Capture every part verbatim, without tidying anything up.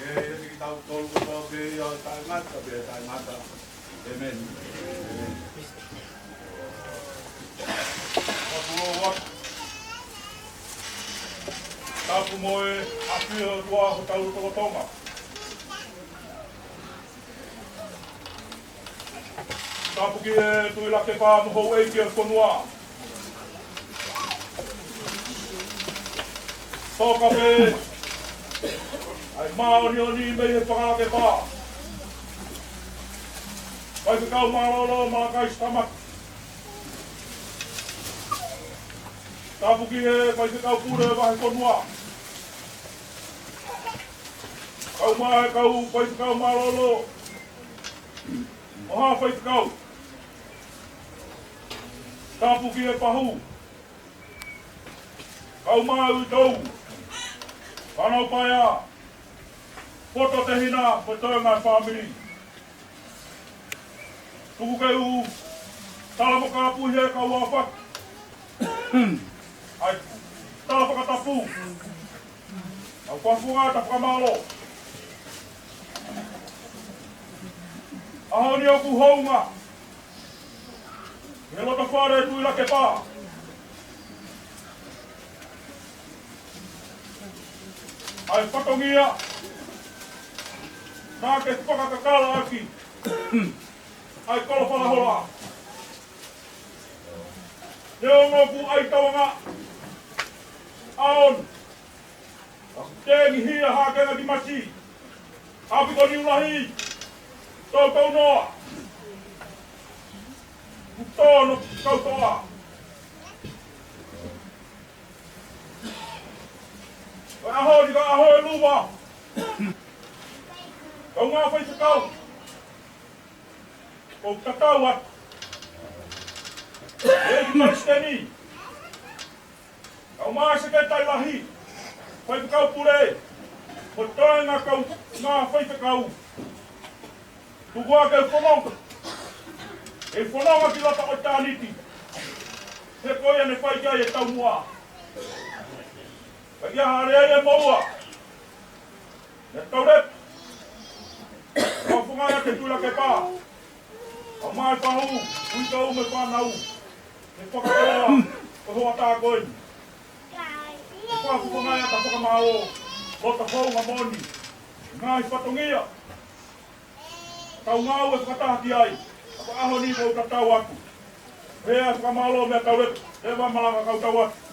Ke ʻiate kitautolu kotoa pē ʻo taʻengata pea taʻengata. ʻĒmeni. Tapu mo e ʻafio ʻa e ʻOtua ʻi hotau lotolotonga. Tapu ki he Tuʻi Lakepa mo houʻeiki ʻo e fonua. Toka pē ʻa e māʻoniʻoni mei he fakalakepa. Faifekau mālōlō Malakai Sitamaki. Tapu ki he Faifekau Pule Vahefonua. Kau mai kau faifekau mālōlō. ʻO ha faifekau. Tapu ki he Pahu. Kau mai ʻa e Uitou. Fānau Paea. Poto Tehina, mo e toenga fāmili. Tuku ke u tala mo kāpui he kau ʻafaki. ʻAi, tala fakatapu. ʻOku ou fakaʻapaʻapa fakamālō. ʻAho ni ʻoku hounga. He loto fale Tuʻi Lakepa. ʻA e fatongia. Naʻa ke fakakakala ʻaki. ʻA e kolo falahola. Neongo ʻoku ʻai tauanga. ʻAon. Tengi hia hake na ki mati. ʻApi ko Niu Lahi. Tau tau noa. Kuto no kau toa. Ko e ʻaho ni ko e ʻaho ʻe luva. Kau ngā faifekau. ʻOku tatau atu. ʻEiki Palesiteni. Kau mai Sekelitali Lahi, Faifekau Pule, mo e toenga kau ngā faifekau. Tuku ā ke u fononga. ʻE fononga ki loto ʻo tāniti. He ko ia ne fai ki ai e taumuʻa. Ka ʻi ai ha lea ia mo ua. Ne tau le. Kau funga ia ke tula ke pā. Kau mai Pahu, ui kau me fānau. He fakakoloa, ko hoʻatā ko eni. He fakafufunga ia ka fakamālō, loto hounga moʻoni. Ngaahi fatongia. Tau ngāue fakataha ki ai. Ka ko e ʻaho ni ko u tatau atu. He ʻa e fakamālō meʻa tau le, le ma malanga kau tau atu.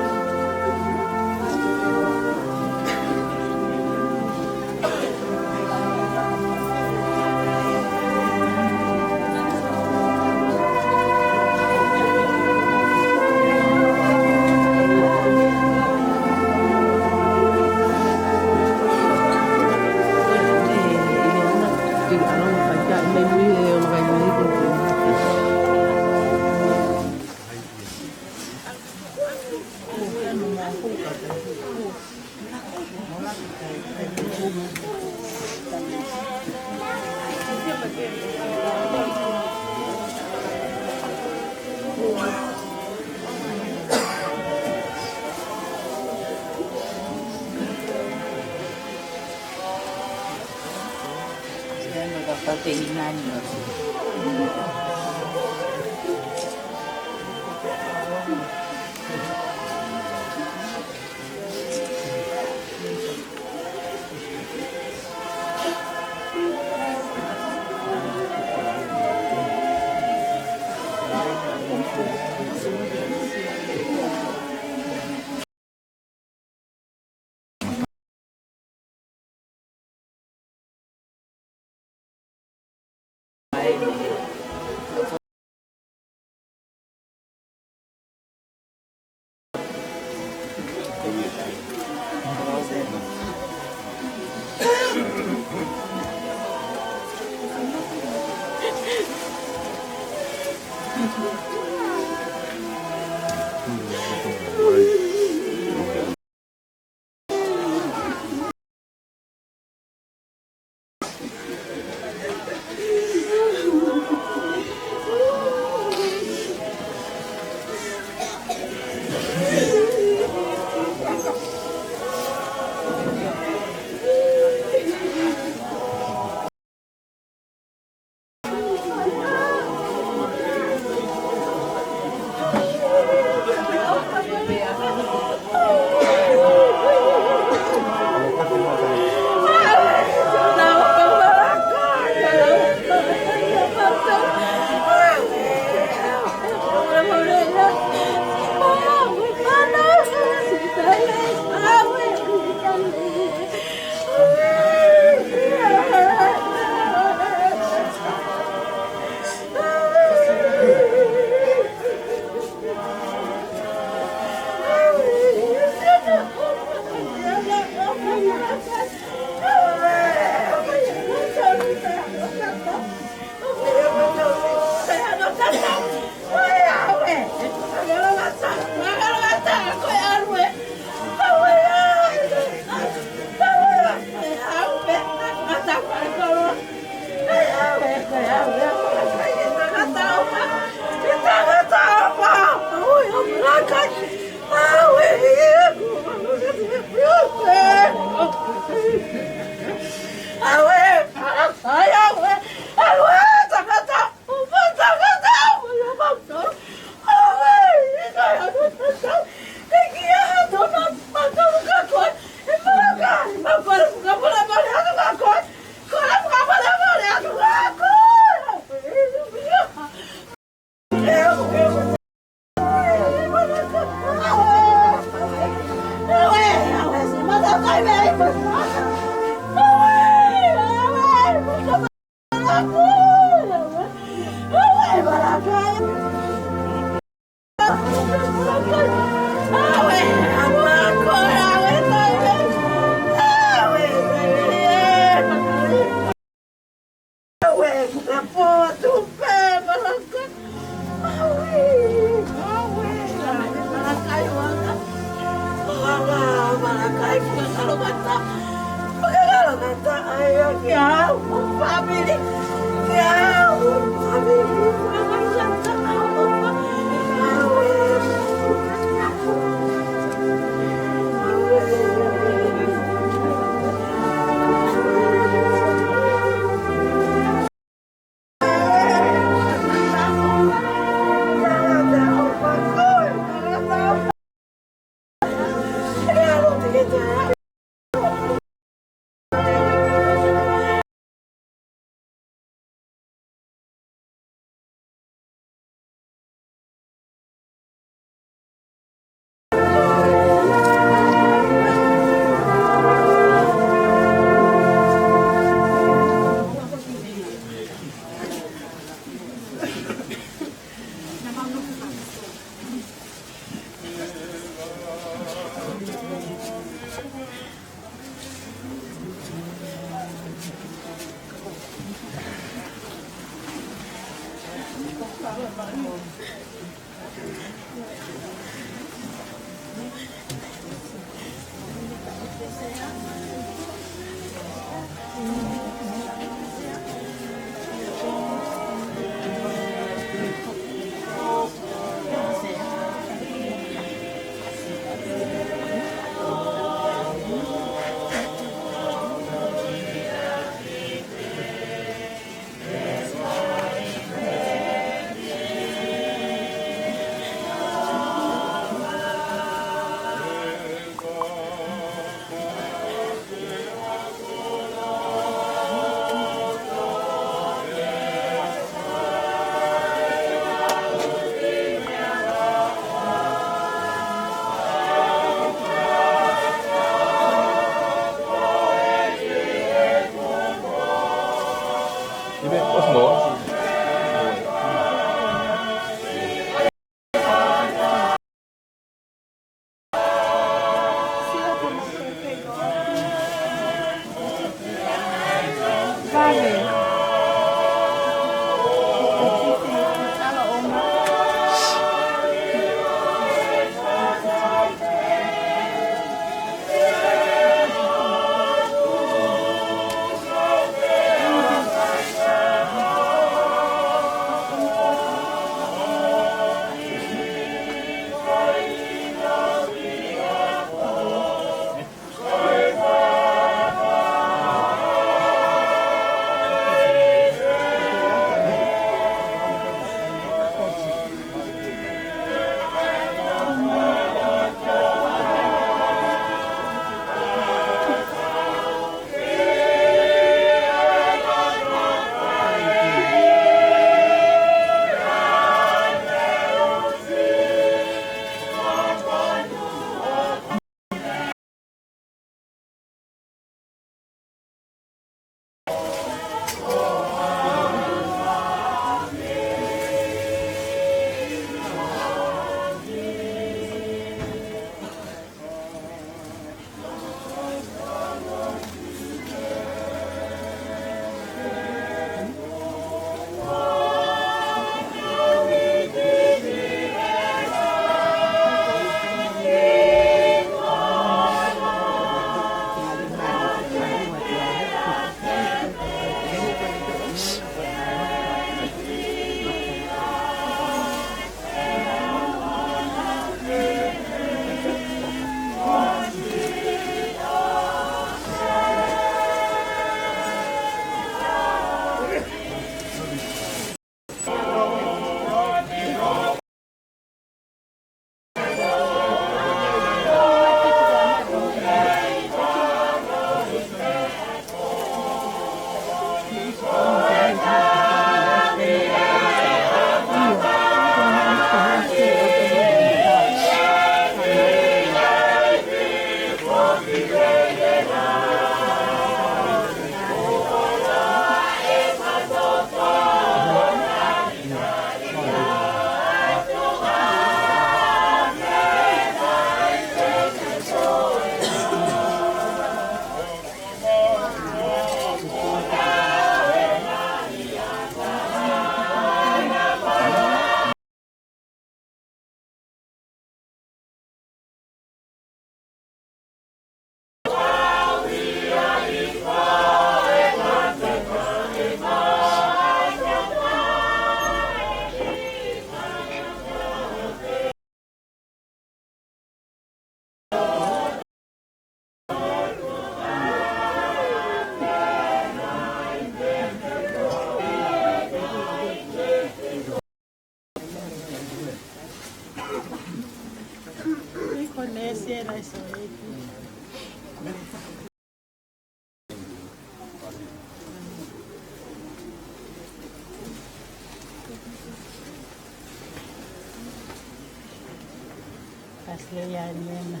Asli yani ena.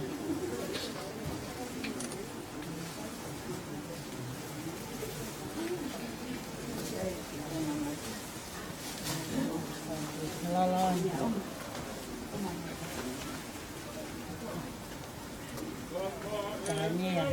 Lolo. Tania.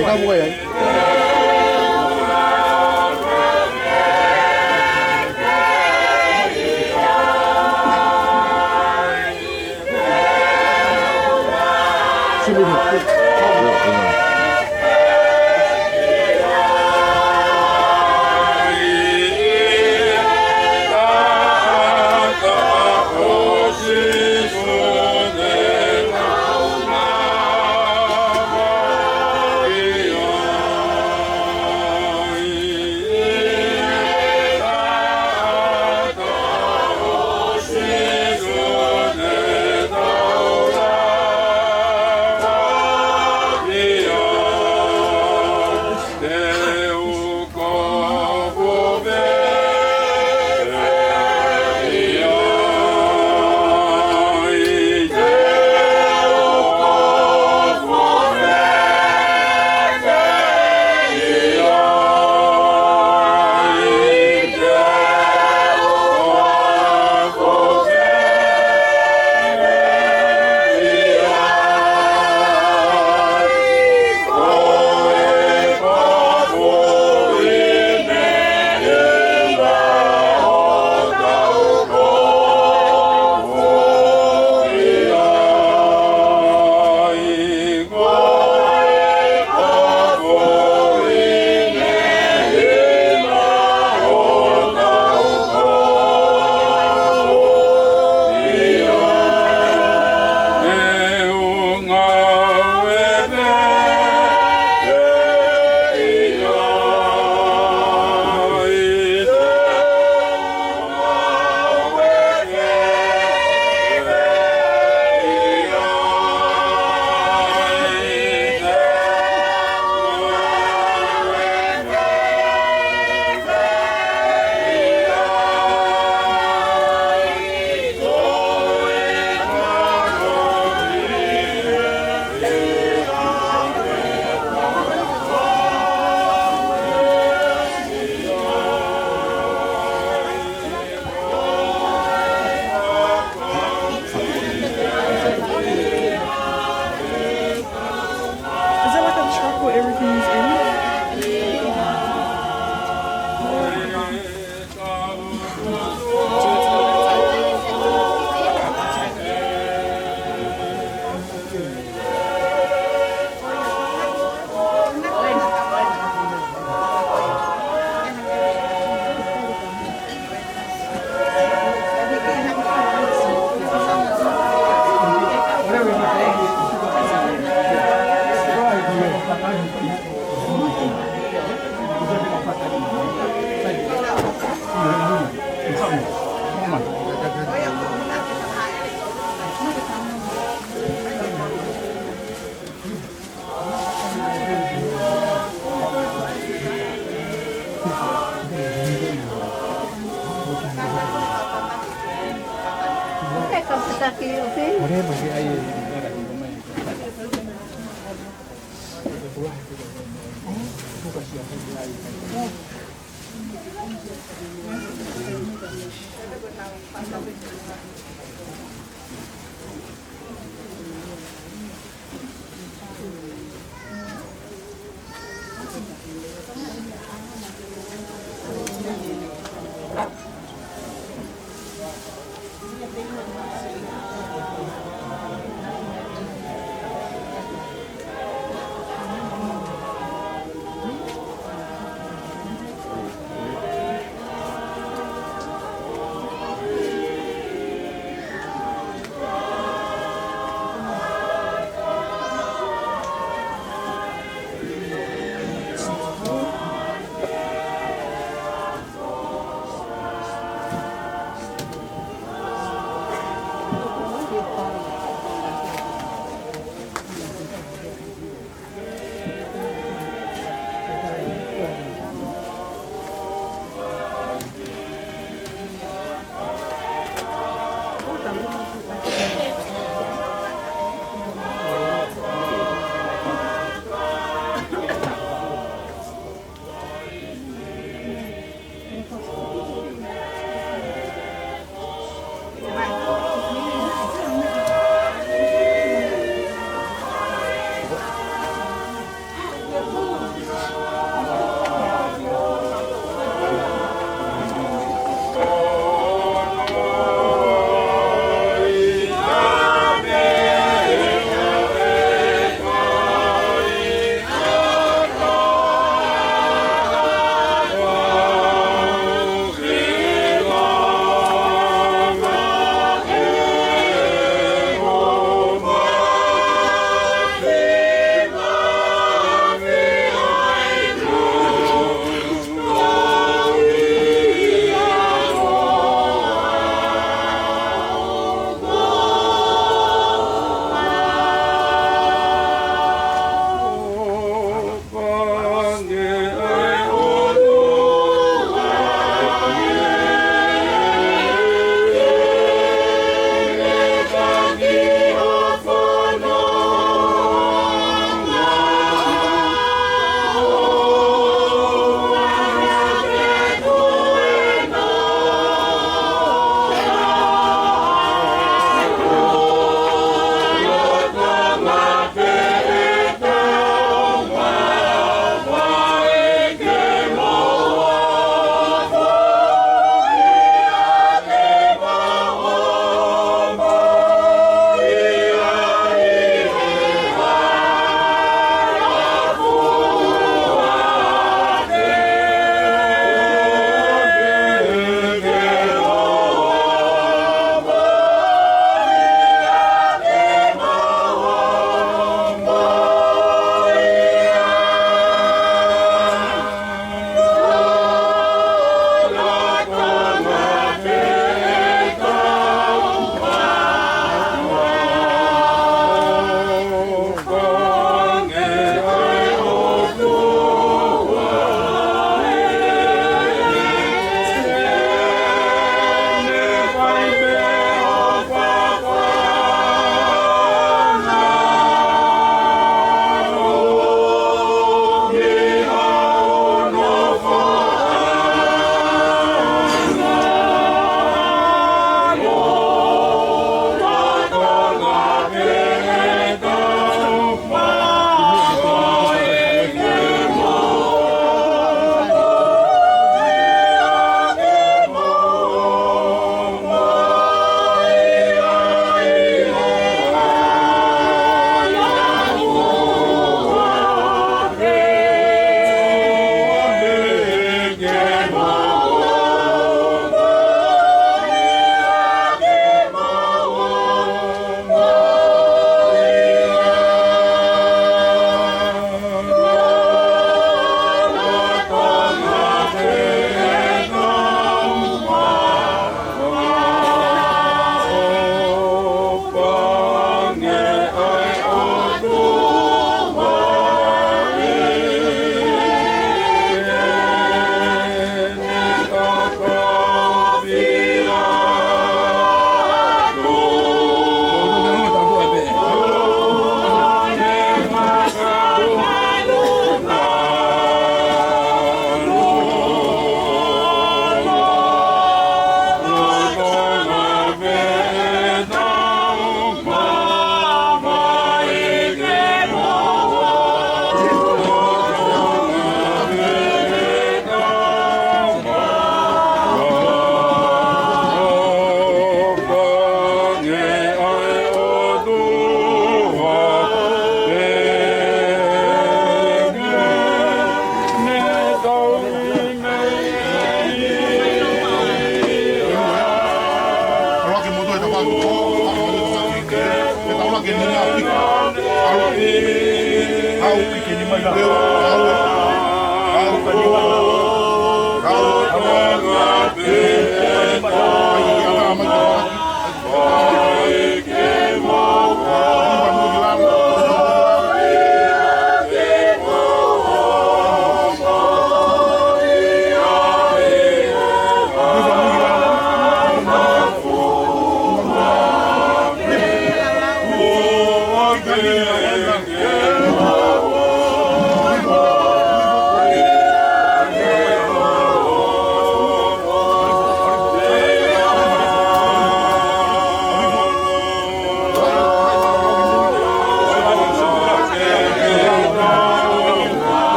Ka mo e ai.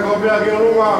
Kau pea ki ʻolunga.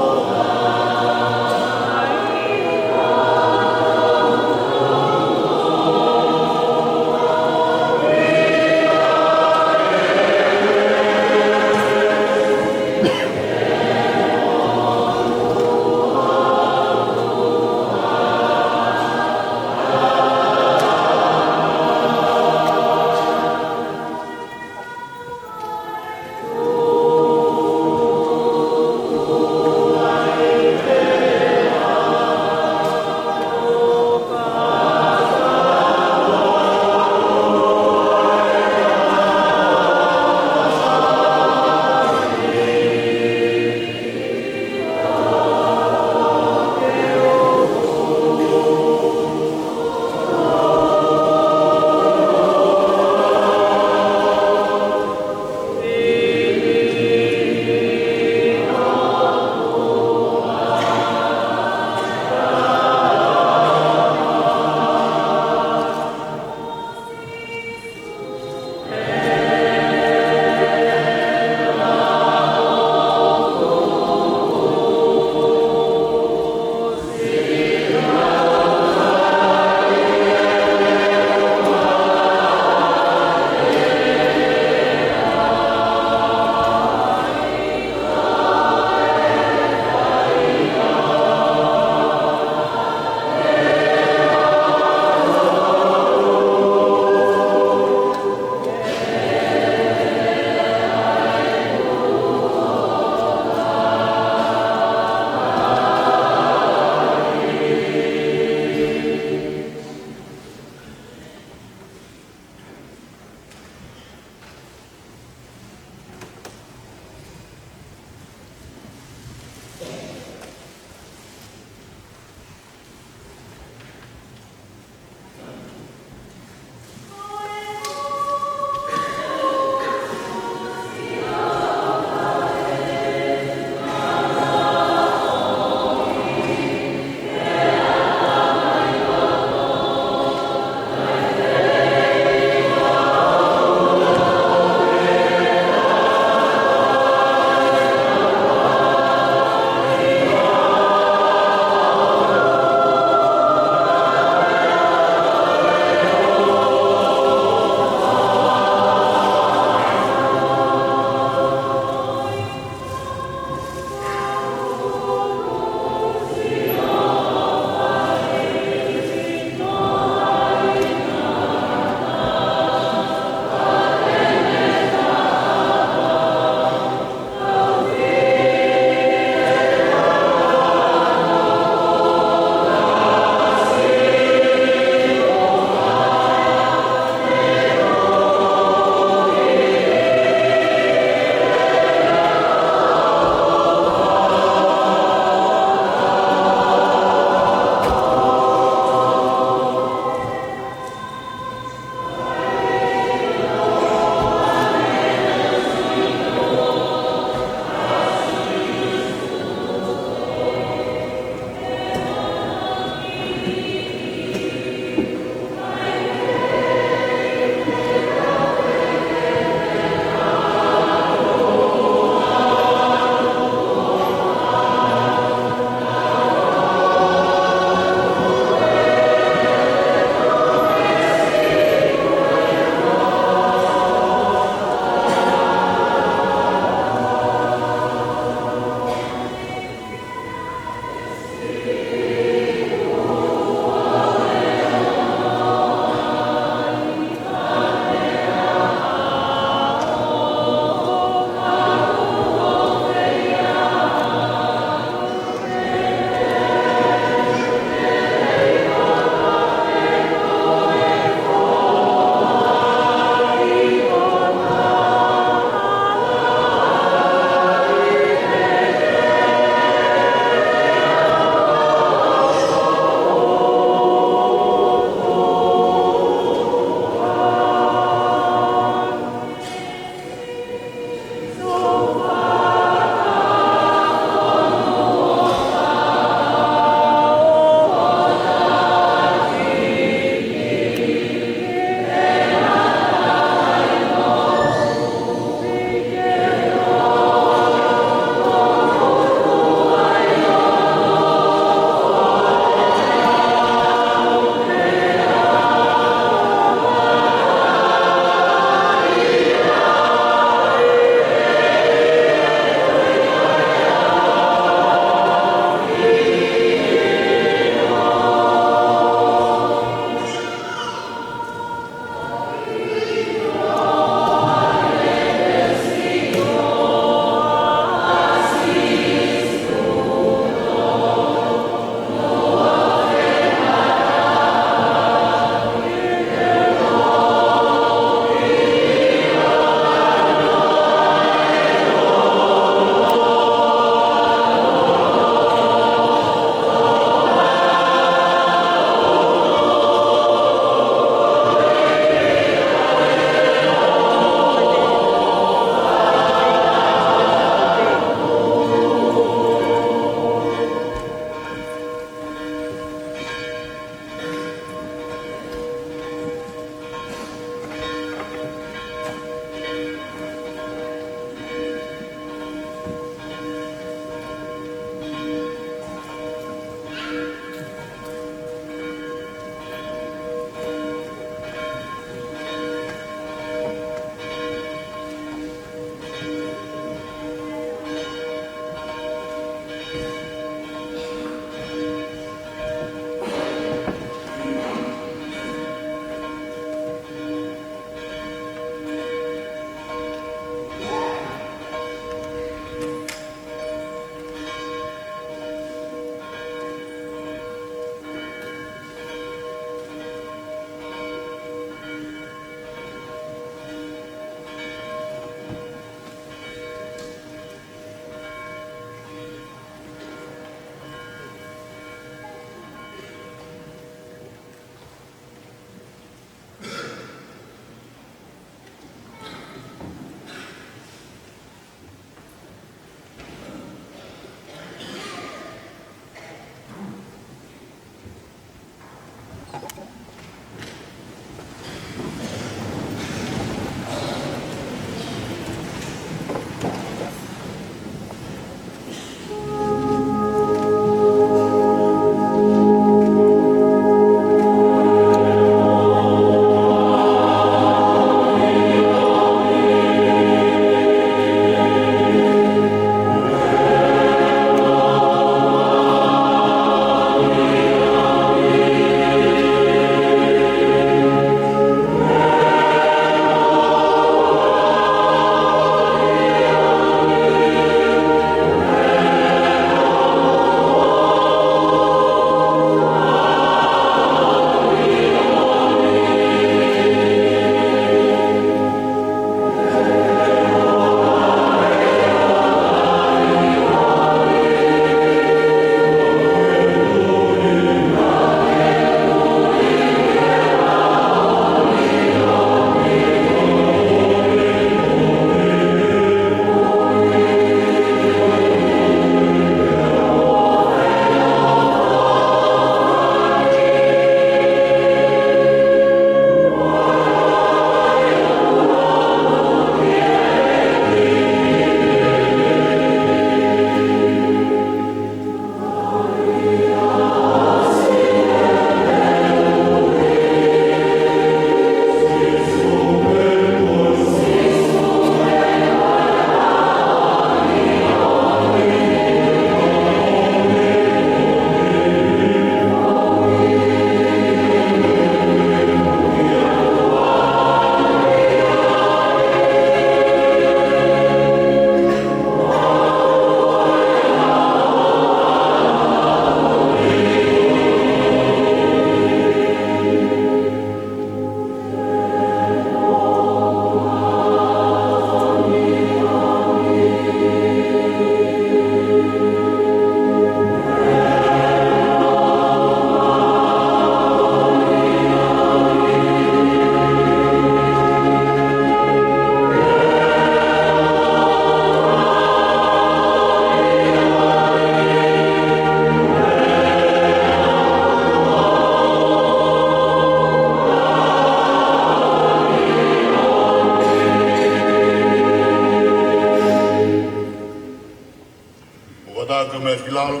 Meʻa ki lalo.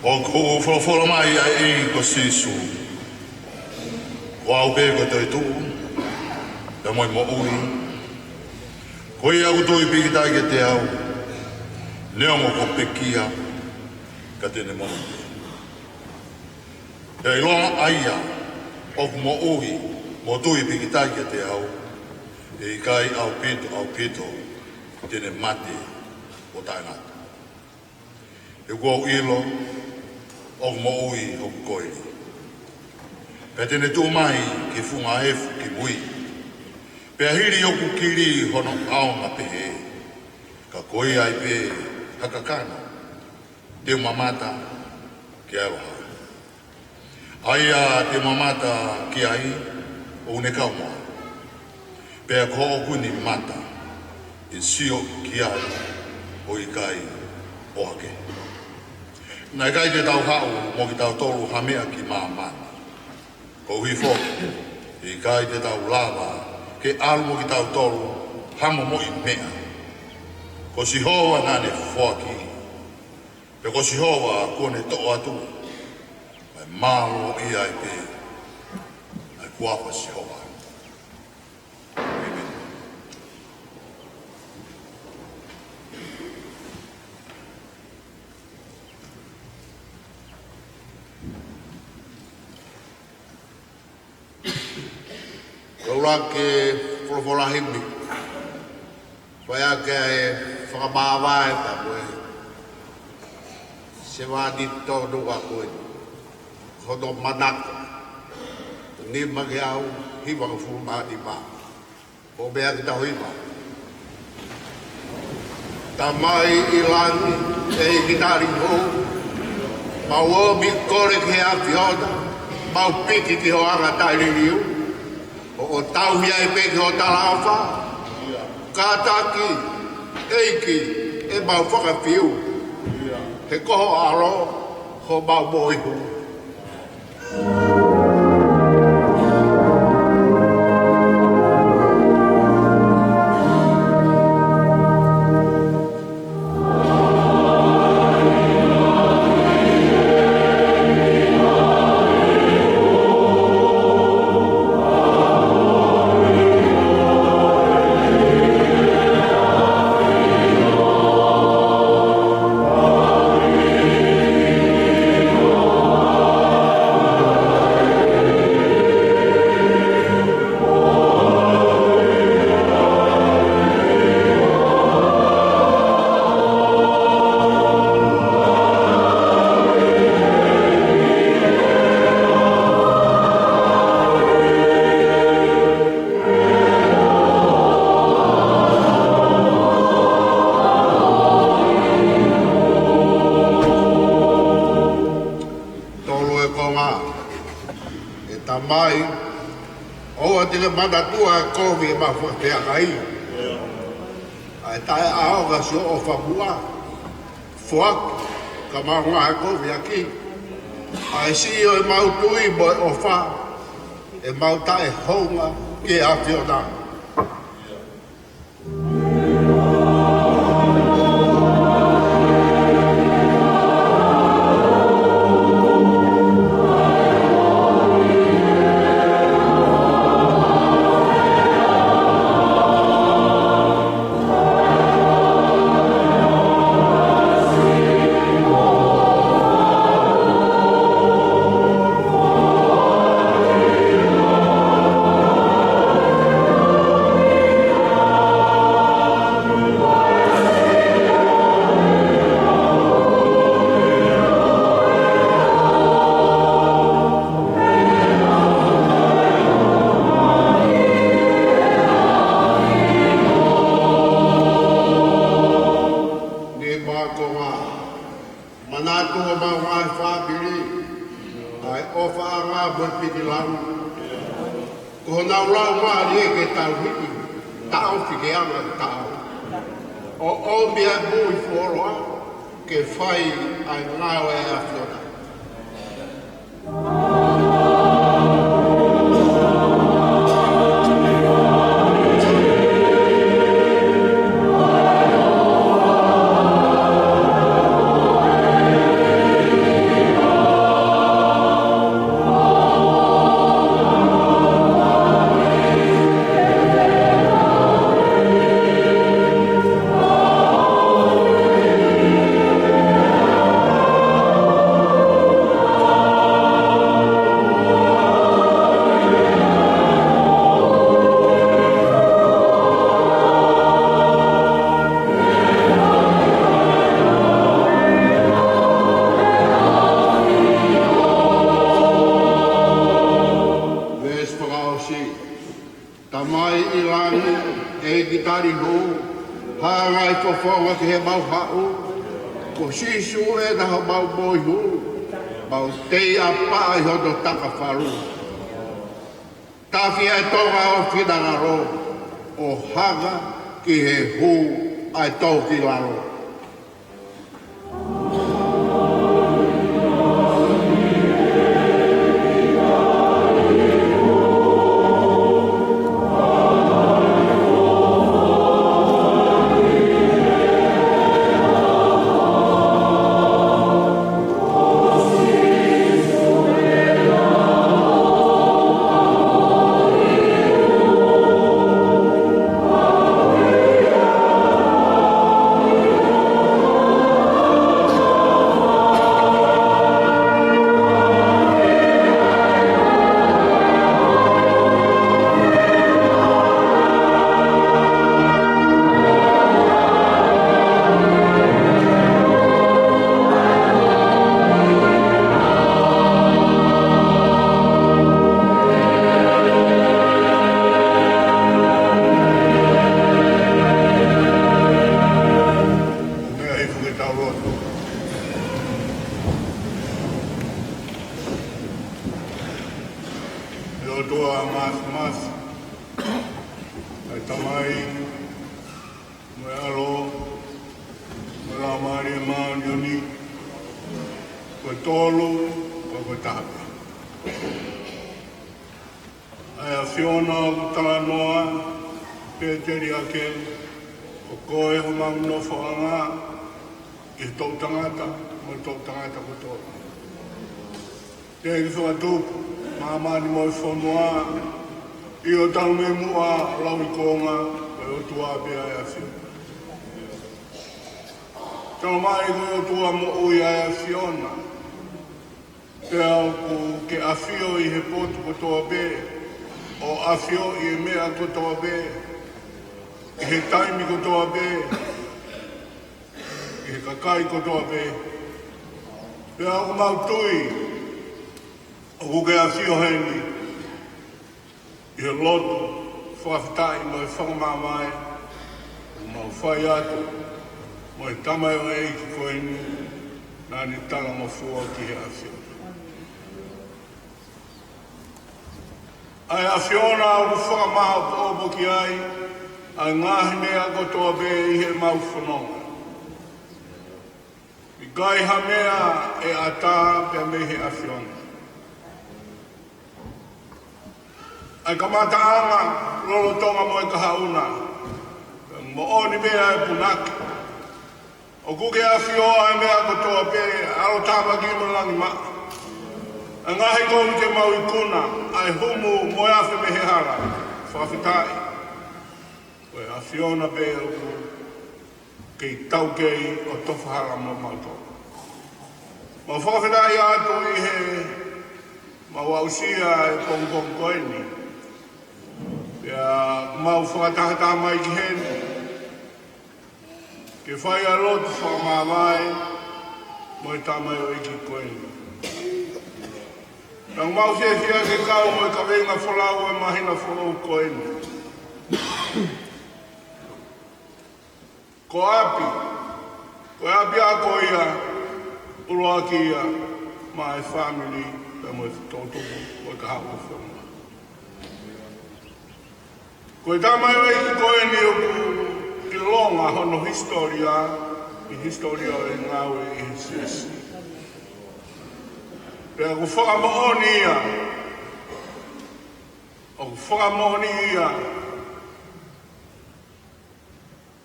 ʻOku folofola mai ʻa e ʻEiki ko Sīsū: Ko au pē ko e toetuʻu, pea mo e moʻui. Ko ia ʻoku tui pīkitai kiate au, neongo kuo pekia, ka te ne moʻui. Pea ʻilonga ʻa ia ʻoku moʻui mo tui pīkitai kiate au, ʻe ʻikai ʻaupito, ʻaupito te ne mate ʻo taʻengata. He kuo u ʻilo ʻoku moʻui hoku koeli. Pea te ne tuʻu mai ki he funga efu kimui. Pea hili hoku kili hono ʻaonga pehē, ka ko ia ai pē ha kakano te u mamata ki ai ʻo ʻaloha. ʻA ia te u mamata ki ai, ʻoku ne kau mo au. Pea ko hoku ni mata ʻe sio ki ai ʻo ʻikai ʻohake. Naʻe ʻikai te tau haʻu mo kitautolu ha meʻa ki māmani. Koeʻuhi foki, ʻe ʻikai te tau lava ke ʻalu mo kitautolu ha momoʻi meʻa. Ko Sihova naʻa ne foaki, pea ko Sihova kuo ne toʻo atu. Kae mālō ia ai pē ʻa e huafa ʻo Sihova. ʻĒmeni. Ko e ʻuluaki folofola himi, fai ʻaki ʻa e fakamāvae pea mo e sevāniti tonu ʻa ko ē, hono manako, nima ngeau hivangofulu mā nima. ʻO meʻa ki he tauhi ma. Tamai ʻi langi, ʻEiki tali hou, mau ō mai kole ki he ʻAfiona, mau piki ki hoʻo anga taʻeliliu, ʻo, ʻo tauhi ai pē ki hoʻo talaʻofa. Kātaki, ʻEiki, ʻemau fakafiu, he ko ho ʻAlo homau moihū. Tolu e konga. ʻE Tamai, ʻoua te ke manatua e kovi ʻemau fakafeangai, ʻa e taʻeʻaonga siʻo ʻofa muʻa. Foaki, ka mau ngāue kovi ʻaki, ʻa e siʻi ʻo ʻemau tui mo e ʻofa, ʻemau taʻehounga ki he ʻAfiona. Nima e konga. Manatu homau ngaahi fāmili, ʻa e ʻofaʻanga mo e piki lau. Ko honau laumālie ke tauhi, taʻofi ke anga taʻau. ʻO ʻomi ʻa e moʻui fuoloa, ke fai ʻa e ngāue ʻa e ʻAfiona. Fofonga ki heʻemau haʻu, ko Sīsū ʻena homau moihū, mau tei ʻapaʻi hono takafalu. Tafi ʻa e Tonga ʻo finangalo, ʻo hanga ki he hū ʻa e tō ki lalo. Meʻa hifo ke tau lotu. ʻE ʻOtua Māfimafi, ʻa e Tamai, mo e ʻAlo, mo e Laumālie Māʻoniʻoni, ko e tolu, ko e taha pē. ʻA e ʻAfiona ʻoku talanoa, pē teliake, ko koe homau nofoʻanga, ʻi he toʻutangata, mo e toʻutangata kotoa. Teʻeki fakatupu, māmani mo e fonua, ʻio talu mei muʻa, ʻo lauikuonga, ko e ʻOtua pē ʻa e ʻAfiona. Talamai ko e ʻOtua moʻui ʻa e ʻAfiona. Pea ʻoku ke ʻafio ʻi he potu kotoa pē, ʻo ʻafioʻi e meʻa kotoa pē, ʻi he taimi kotoa pē, ʻi he kakai kotoa pē. Pea ʻoku mau tui, ʻoku ke ʻafio heni, ʻi he lotu, fakafetaʻi mo e fakamāvae, ʻoku mau fai atu, mo e tamaioʻeiki ko eni, naʻa ne talangofua ki he ʻAfiona. ʻA e ʻAfiona ʻoku fakamāʻopoʻopo ki ai, ʻa e ngaahi meʻa kotoa pē ʻi heʻemau fononga. ʻIkai ha meʻa ʻe ʻatā pea mei he ʻAfiona. ʻA e kamataʻanga, lolotonga mo e kahaʻu na, moʻoni pē ʻa e punake. ʻOku ke ʻafio ʻa e meʻa kotoa pē, ʻalotāmaki mo langimaʻa. ʻA e ngaahi kovi te mau ikuna, ʻa e humu mo e afe mei he hala, fakafetaʻi. Ko e ʻAfiona pē ʻoku kei taukei ʻo tofa hala mo mautolu. Mau fakafetaʻi atu ʻi he mau aʻusia e pongipongi ko eni. Pea mau fakatahataha mai ki heni. Ke fai ʻa e lotu fakamāvae mo e tamaioʻeiki ko eni. Pea mau fiefia ke kau mo e kaveinga folau ʻo e māhina foʻou ko eni. Ko ʻapi, ko e ʻapiako ia, ʻuluaki ia, maʻa e fāmili, pea mo e toʻutupu, mo e kahaʻu ʻo e fonua. Ko e tamaioʻeiki ko eni ʻoku ʻilonga hono hisitōlia, ʻi he hisitōlia ʻo e ngāue ʻi he siasi. Pea ʻoku fakamoʻoni ia, ʻoku fakamoʻoni ia,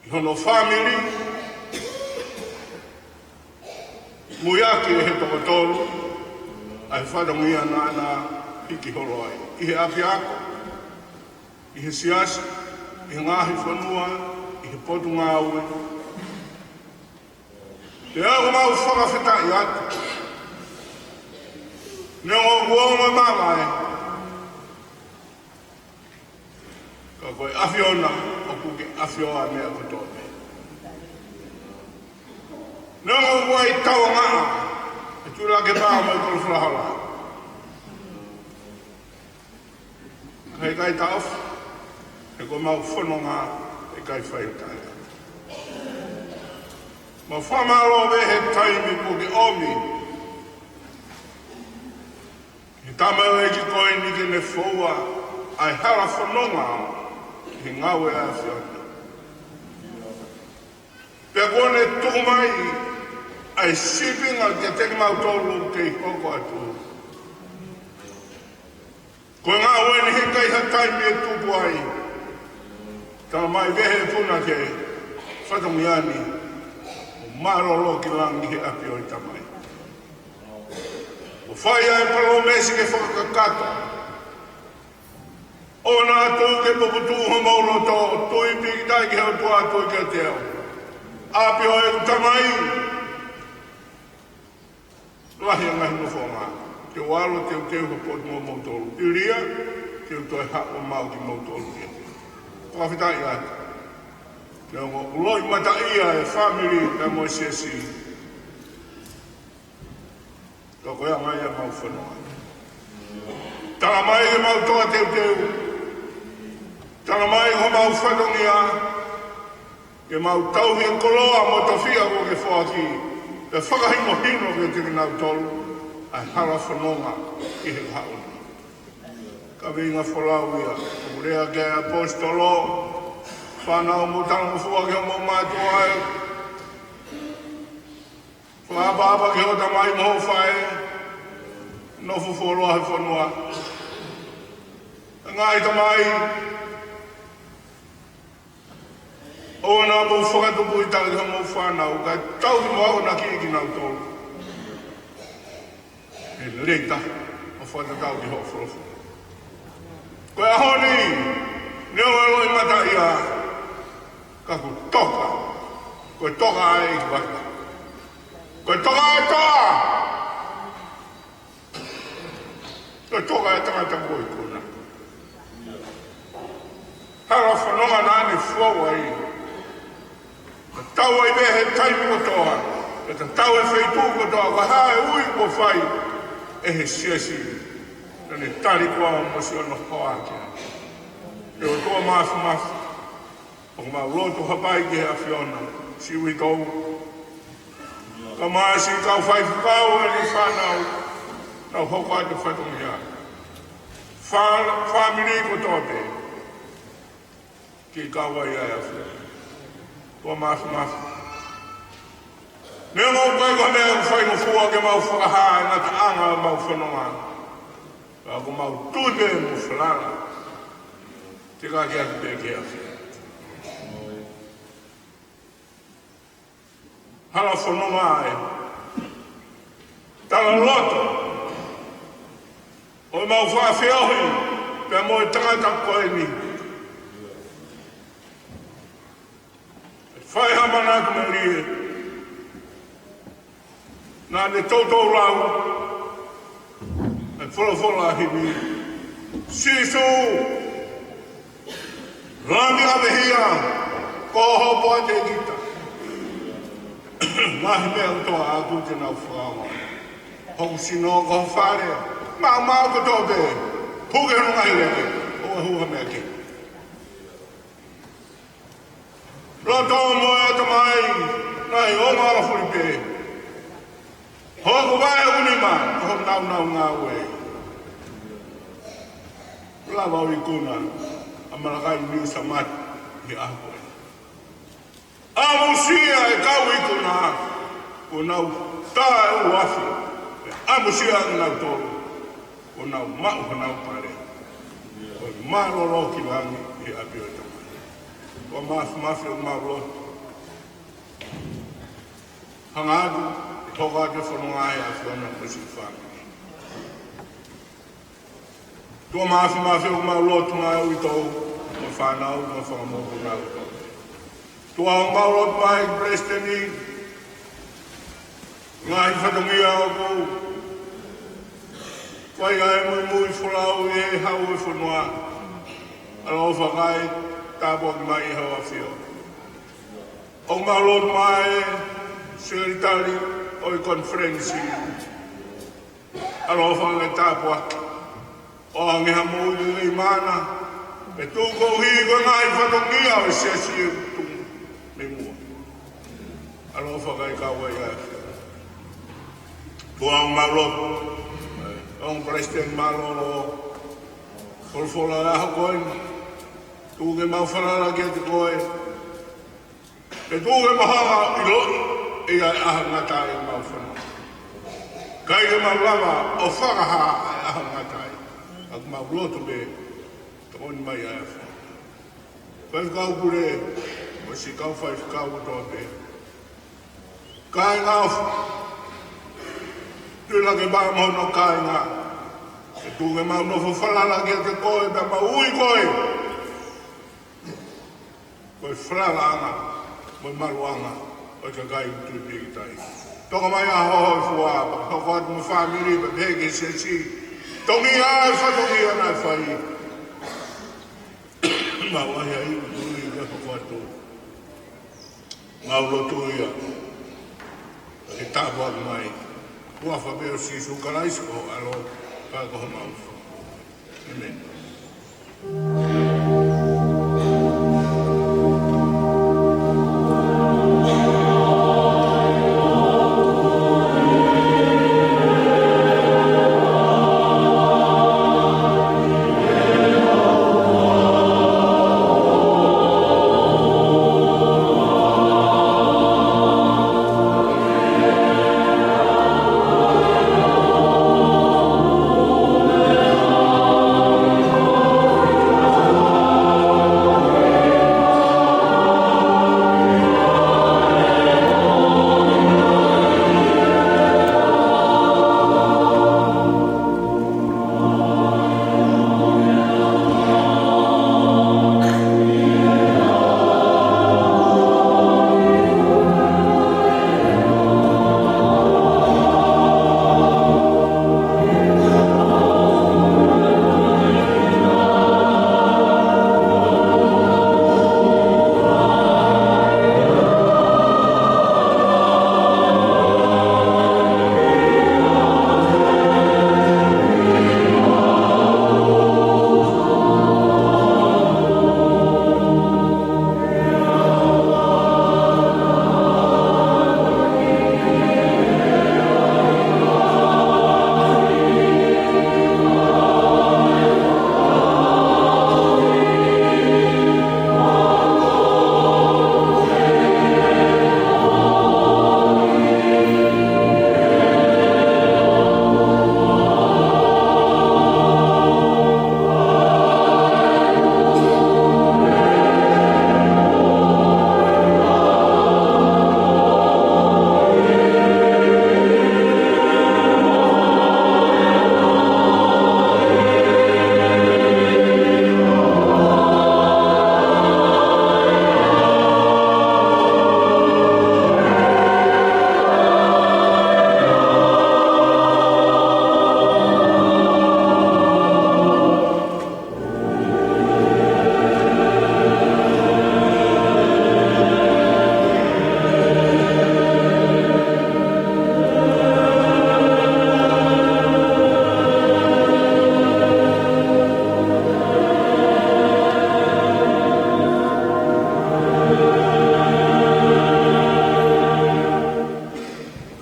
ʻi hono fāmili, muiaki ʻe he toko tolu, ʻa e fatongia naʻa na hiki holo ai. ʻI he ʻapiako, ʻi he siasi, ʻi he ngaahi fonua, ʻi he potungāue. Pea ʻoku mau fakafetaʻi atu. Neongo ʻoku ongo e mamae, ka ko e ʻAfiona ʻoku ke ʻafio ʻa e meʻa kotoa pē. Neongo ʻoku ʻi ai e tauangaʻa, e tuʻilake pā mo e kolo falahola. Ka ʻikai taʻofi, he ko ʻemau fononga, ʻikai fai ʻo taʻengata. Mau fakamālō he taimi kuo ke ʻomi ʻe he tamaioʻeiki ko eni ke ne foua ʻa e hala fononga ʻi he ngāue ʻa e ʻAfiona. Pea kuo ne tuku mai ʻa e sīpinga kiate kimautolu ke hoko atu. Ko e ngāue ni he ʻikai ha taimi ʻe tupu ai. Tala mai pē he punake, fatongia ni, ʻo mālōlō ki langi he ʻapi ʻo e Tamai. ʻO fai ʻa e palōmesi ke fakakakato. ʻOua naʻa tuku ke puputuʻu homou loto, tui pīkitai ki he ʻOtua, tui kiate au. ʻApi ʻo e Tamai, lahi ʻa e ngaahi nofoʻanga. Te u ʻalu ʻo teuteu ha potu mo moutolu. Ilia, te u toe haʻu ʻo maʻu kimoutolu ia. Fakafetaʻi atu. Neongo ʻoku loʻimataʻia e fāmili pea mo e siasi. Ka ko e anga ia ʻemau fononga. Tala mai ke mau toka teuteu. Tala mai ko homau fatongia. Ke mau tauhi e koloa mo e tofiʻa kuo ke foaki, pea fakahinohino kiate kinautolu ʻa e hala fononga ʻi he kahaʻu ni. Kaveinga folau ia, ʻoku lea ki ai ʻa e ʻaposetolo, fānau, mou talangofua ki hoʻomou mātuʻa, fakaʻapaʻapa ki hoʻo tamai mo hoʻo faʻē, nofo fuoloa he fonua. Ngaahi tamai, ʻoua naʻa mou fakatupu ʻi tali hoʻomou fānau, kae tauhi mo akonaki kinautolu. He lelei taha ʻo fakatatau ki hoʻo folofola. Ko e ʻaho ni, neongo ʻa e loʻimataʻia, ka kuo toka, ko e toka ʻa e ʻEiki Vaka. Ko e toka ʻa e toa. Ko e toka ʻa e tangata ko ē ʻoku ikuna. Hala fononga naʻa ne foua ai. Tatau ai pē he taimi kotoa, pea tatau he feituʻu kotoa, ko e hā e ui kuo fai ʻe he siasi, naʻa ne tali koā mo siʻono hoa ki ai. ʻE ʻOtua Māfimafi, ʻoku mau lotu hapai ki he ʻAfiona, siʻi uitou. Kae ʻumaʻā siʻi kau faifekau ʻa e fānau, nau hoko atu fatongia. Fā-, fāmili kotoa pē. Ke kau ai ʻa e ʻAfiona. ʻOtua Māfimafi. Neongo ʻoku ʻikai ko ha meʻa ʻoku faingofua ke mau fakahā e ngataʻanga ʻemau fononga. Ka ʻoku mau tui pē mo falala. Teka ke atu pē ki he ʻAfiona. Hala fononga ē. Tala loto. ʻOku mau fakafeohi pea mo e tangata ko eni. Fai ha manatu melie. Naʻa ne toutou lau e folofola himi. Sīsū, langi ʻavehia, ko hoʻo poate kita. Ngaahi meʻa kotoa ʻoku te nau fakaongo. Hoku sino ko ho fale, maumau kotoa pē, puke hono ngaahi leke, ʻoua ʻe hū ha meʻa kehe. Loto mo e ʻatamai, ngaahi ongo ʻa fuli pē. Hoku vaʻe ʻunima, ko hoku naunau ngāue. Lava ʻo ikuna ʻa Malakai Niu Samata he ʻaho ko ē. ʻAmusia e kau ikuna, kuo nau taʻeʻuafi. ʻAmusia kinautolu, kuo nau maʻu honau pale. Ko e mālōlō ki langi he ʻapi ʻo e Tamai. ʻOtua Māfimafi, ʻoku mau lotu. Hanga atu, hoko atu e fononga ʻa e ʻAfiona mo siʻi fāmili. ʻOtua Māfimafi, ʻoku mau lotu mai ʻa uitou, mo e fānau, mo e fanga mokopuna ʻa uitou. ʻOtua, ʻoku mau lotu mai ki he palesiteni, ngaahi fatongia ʻoku fai ai e muimui folau ʻi he hau ʻo e fonua. ʻAloʻofa kae tāpuaki mai ʻi hoʻo ʻAfio. ʻOku mau lotu mai e sekelitali ʻo e konifelenisi. ʻAloʻofa kae tāpuaki. ʻOange ha moʻui lelei maʻana, pea tuku koeʻuhi ko e ngaahi fatongia ʻo e siasi ʻoku tuʻu mei muʻa. Nofo kae kau ai ʻa e tuʻa ʻo e mālō. ʻE, ʻo e palesiteni mālōlō. Folofola ʻa e ʻaho ko eni. Tuku ke mau falala kiate koe. Pea tuku ke mau hanga ʻo ʻiloʻi ʻa e ʻaho ngata ai ʻemau fononga. ʻIkai ke mau lava ʻo fakahā ʻa e ʻaho ngata ai. ʻOku mau lotu pē, tokoni mai ʻa e ʻAfiona. Faifekau pule, mo siʻi kau faifekau kotoa pē. Kāinga ʻofa. Tuʻi lake pā mo hono kāinga. Pea tuku ke mau nofo falala kiate koe, pea mau ui koe. Ko e falalaʻanga, mo e maluʻanga ʻo e kakai ʻoku tui pīkitai. Toka mai ʻa hoʻo hōifua, pea hoko atu mo e fāmili, pea pehē ki he siasi. Tongi ʻa e fatongia naʻe fai. Mau ʻai ai, ui, pea hoko atu. Mau lotu ia. Ke tāpuaki mai. Huafa pē ʻo Sīsū Kalaisi ko ho ʻAlo, pea ko homau ʻEiki. ʻĒmeni.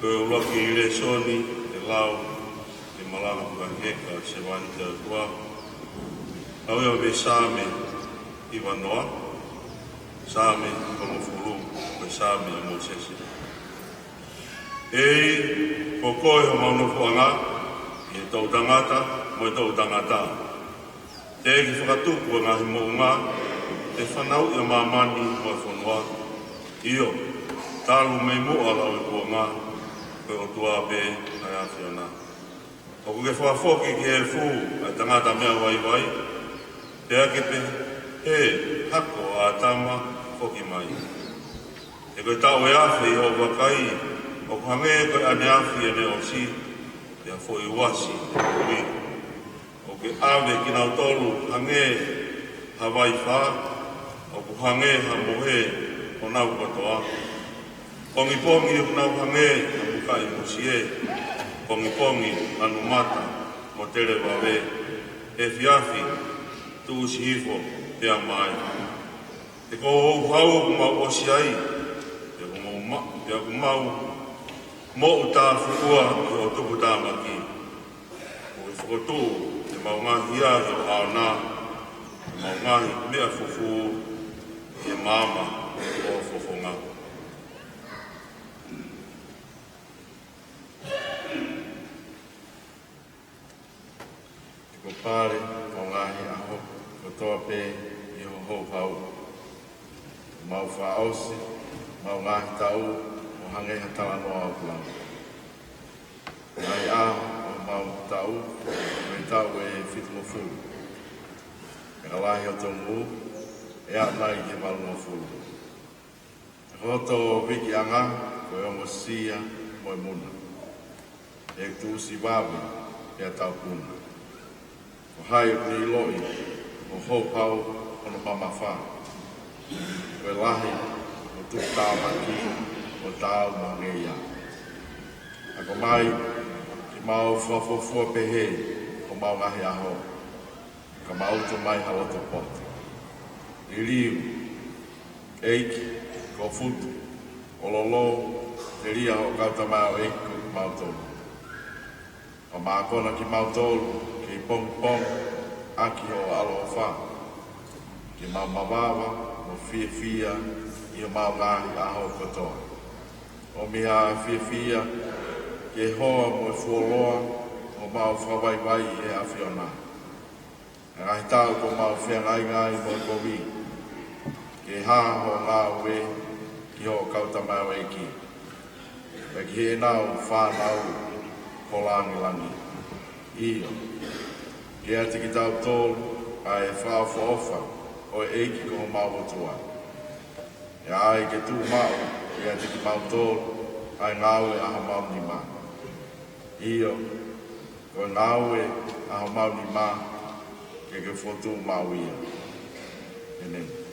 Ko e ʻuluaki lēsoni ʻe lau ʻi he malanga fakaheka ʻo e sevāniti ʻa e ʻOtua. ʻOku ʻi ai e Saame hivanoa, Saame hongofulu, ko e Saame ʻa Mōsese. ʻEiki, ko koe homau nofoʻanga ʻi he toʻutangata mo e toʻutangata. Teʻeki fakatupu ʻa e ngaahi moʻunga, te fanauʻi ʻa māmani mo e fonua. ʻIo, talu mei muʻa ʻa e lauikuonga, ko e ʻOtua pē ʻa e ʻAfiona. ʻOku ke fakafoki ki he efu ʻa e tangata meʻa vaivai, pea ke pehē, Hako ʻa ʻĀtama, foki mai. He ko e taʻu ʻe afe ʻi hoʻo vakai, ʻoku hangē ko e ʻaneafi ʻene ʻosi, pea foʻi uasi ʻene ui. ʻOku ke ʻave kinautolu hangē ha vaifā, ʻoku hangē ha mohe honau kotoa. Pongipongi ʻoku nau hangē ha mukaʻi musie, pongipongi hanumata mo televave, efiafi tuʻusi hifo pea maʻu. He ko e houhau ʻoku mau ʻosi ai, he ʻoku mau maʻu Pea ʻoku mau moʻutāfuʻua ʻi hoʻo tuputāmaki, ʻo ke fokotuʻu ʻemau ngaahi hia ʻi ho ʻao na, ʻemau ngaahi meʻa fufū ʻi he maama ʻo ho fofonga. Ko e pale ʻo e ngaahi ʻaho kotoa pē ʻi ho houhau. Mau fakaʻosi ʻemau ngaahi taʻu ʻo hangē ha talanoa ʻoku langa. Ngaahi ʻaho ʻo ʻemau taʻu, ko e taʻu ʻe fitungofulu. Pea ka lahi hoto ngū, ʻe aʻu mai ki he valungofulu. Ko hoto vikiʻanga ko e ongosia mo e muna. ʻE tuʻusi vave pea taupuna. Ko hai ʻoku ne ʻiloʻi ho houhau hono mamafa? Ko e lahi ʻo e tuputāmaki ʻoku taau mo hangē ia. Ako mai ke mau fakafuofua pehē ʻi homau ngaahi ʻaho. Ka mau utu mai ha loto poto. Liliu, ʻEiki, ko Futu, ʻo lolo, telia hoʻo kau tamaioʻeiki ko kimautolu. Ka mākona kimautolu kei pongipongi ʻaki hoʻo ʻaloʻofa. Ke mau mavava mo fiefia ʻi homau ngaahi ʻaho kotoa. ʻOmi ha fiefia ki he hoa mo e fuoloa ʻo homau fakavaivai ʻi he ʻAfiona. ʻA e ngaahi taʻu kuo mau feangainga ai mo e kovi, ke hā hoʻo ngāue ki hoʻo kau tamaioʻeiki, pea ki heʻenau fānau ko langilangi. ʻIo, ke ʻiate kitautolu ʻa e fakaʻofoʻofa ʻo e ʻEiki ko homau ʻOtua. Pea ʻai ke tuʻumaʻu ʻiate kimautolu ʻa e ngāue ʻa homau nima. ʻIo, ko e ngāue ʻa homau nima ke ke fokotuʻu maʻu ia. ʻĒmeni.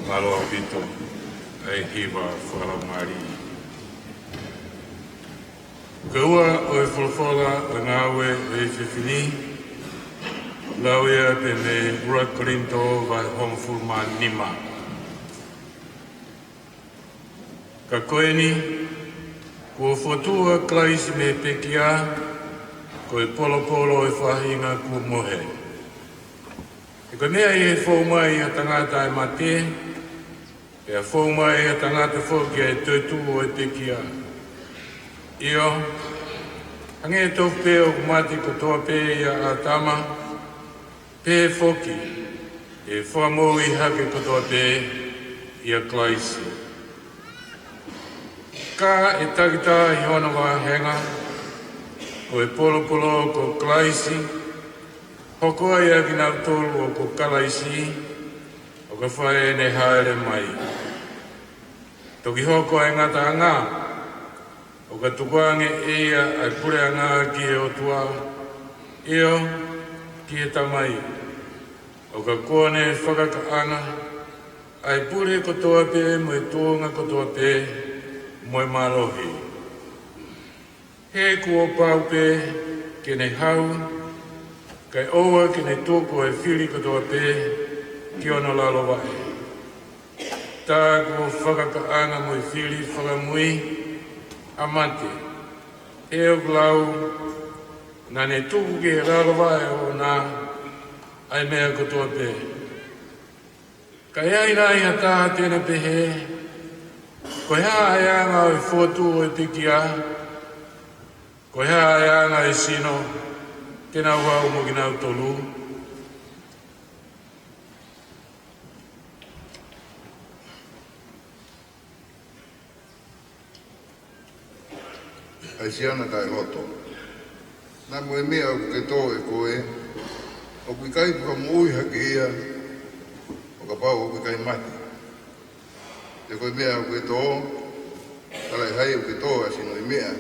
Mālō ʻaupito ʻa e hiva fakalaumālie. Ko e ua ʻo e folofola ʻo e ngāue ʻo e efiafi ni, lau ia pē mei he ʻuluaki Kolinitō vahe hongofulu mā nima. Ka ko eni, kuo fokotuʻu ʻa Kalaisi mei he pekia, ko e polopolo ʻo e faʻahinga kuo mohe. He ko e meʻa ʻi he fou mai ʻa e tangata ʻa e mate, pea fou mai ʻa e tangata foki ʻa e toetuʻu ʻo e pekia. ʻIo, hangē tofu pē ʻoku mate kotoa pē ʻia ʻĀtama, pehē foki ʻe fakamoʻui hake kotoa pē ʻia Kalaisi. Ka ʻe takitaha ʻi hono vāhenga, ko e polopolo ko Kalaisi, hoko ai ʻa kinautolu ʻoku Kalaisi, ʻo ka fai ʻene hāʻele mai. Toki hoko ʻa e ngataʻanga, ʻo ka tukuange ʻe ia ʻa e puleʻanga ki he ʻOtua, ʻio, ki he Tamai, ʻo ka kuo ne fakakaʻanga ʻa e pule kotoa pē mo e tuʻunga kotoa pē mo e mālohi. He kuo pau pē ke ne hau, kae ʻoua ke ne tuku ʻa e fili kotoa pē ki hono lalo vaʻe. Tā kuo fakakaʻanga mo e fili fakamui ʻa mate, he ʻoku lau, naʻa ne tuku ki he lalo vaʻe ʻoʻona ʻa e meʻa kotoa pē. Ka ʻi ai nai ha taha te ne pehē, ko e hā ʻa e anga ʻo e fokotuʻu ʻo e pekia? Ko e hā ʻa e anga ʻo e sino te nau aʻu mo kinautolu? ʻA e siana taʻehoto. Naʻa mo e meʻa ʻoku ke tō ʻe koe, ʻoku ʻikai fakamoʻui hake ia, ʻo kapau ʻoku ʻikai mate. Pea ko e meʻa ʻoku ke tō, talaʻehai ʻoku ke tō ʻa sino ʻi meʻa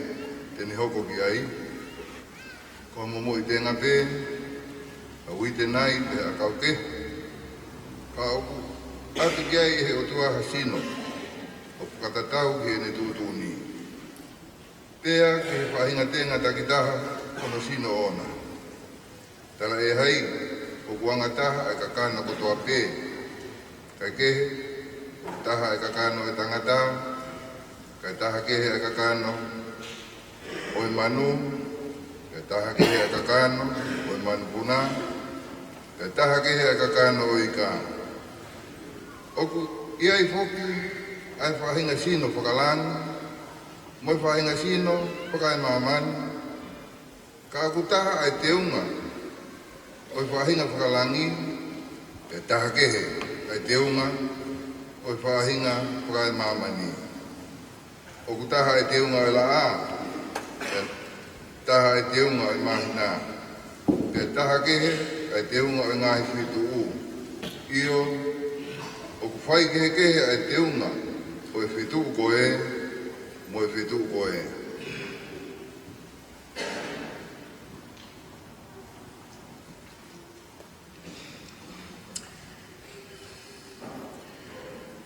te ne hoko ki ai. Ko ha momoʻi tenga pē, ha uite nai pe ʻakau kehe. Ka ʻoku ʻatu ki ai ʻe he ʻOtua ha sino, ʻoku fakatatau ki heʻene tuʻutuʻuni. Pea ki he faʻahinga tenga takitaha hono sino ʻoʻona. Talaʻehai ʻoku anga taha ʻa e kakano kotoa pē. Kae kehe, ʻoku taha ʻa e kakano ʻo e tangata, kae taha kehe ʻa e kakano ʻo e manu, kae taha kehe ʻa e kakano ʻo e manupuna, kae taha kehe ʻa e kakano ʻo e ika. ʻOku ʻi ai foki ʻa e faʻahinga sino fakalangi, mo e faʻahinga sino fakaemāmani, ka ʻoku taha ʻa e teunga ʻo e faʻahinga fakalangi, pea taha kehe ʻa e teunga ʻo e faʻahinga fakaemāmani. ʻOku taha ʻa e teunga ʻo e laʻā, pea taha ʻa e teunga ʻo e māhina, pea taha kehe ʻa e teunga ʻo e ngaahi fetuʻu. ʻIo, ʻoku fai kehekehe ʻa e teunga ʻo e fetuʻu ko ē mo e fetuʻu ko ē.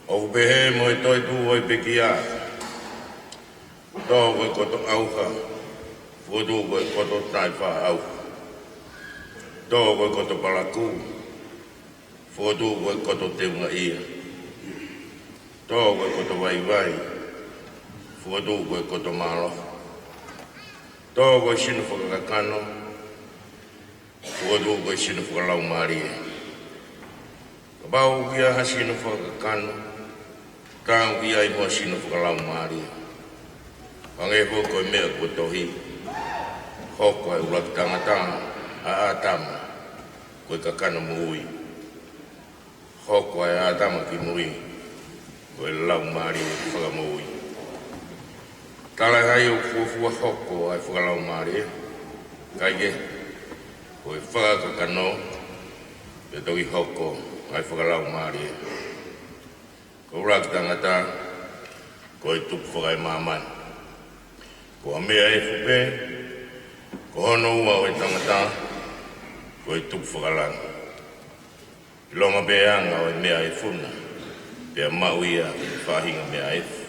ʻOku pehē mo e toetuʻu ʻo e pekia: Tō ko e koto ʻauha, fokotuʻu ko e koto taʻefaʻaʻauha. Tō ko e koto palakū, fokotuʻu ko e koto teungaʻia. Tō ko e koto vaivai, fokotuʻu ko e koto mālohi. Tō ko e sino fakakakano, fokotuʻu ko e sino fakalaumālie. Kapau ʻoku ʻi ai ha sino fakakakano, ka ʻoku ʻi ai mo ha sino fakalaumālie. Hangē foki ko e meʻa kuo tohi: Hoko ʻa e ʻuluaki tangata, ʻa ʻĀtama, ko e kakano moʻui. Hoko ʻa ʻĀtama ki mui, ko e Laumālie Fakamoʻui. Talaʻehai ʻoku fuofua hoko ʻa e fakalaumālie, kae kehe, ko e fakakakano, pea toki hoko ʻa e fakalaumālie. Ko e ʻuluaki tangata, ko e tupu fakaemāmani. Ko ha meʻa efu pē, ko hono ua ʻo e tangata, ko e tupu fakalangi. ʻIlonga pē ʻa e anga ʻo e meʻa efu na, pea maʻu ia ʻe he faʻahinga meʻa efu.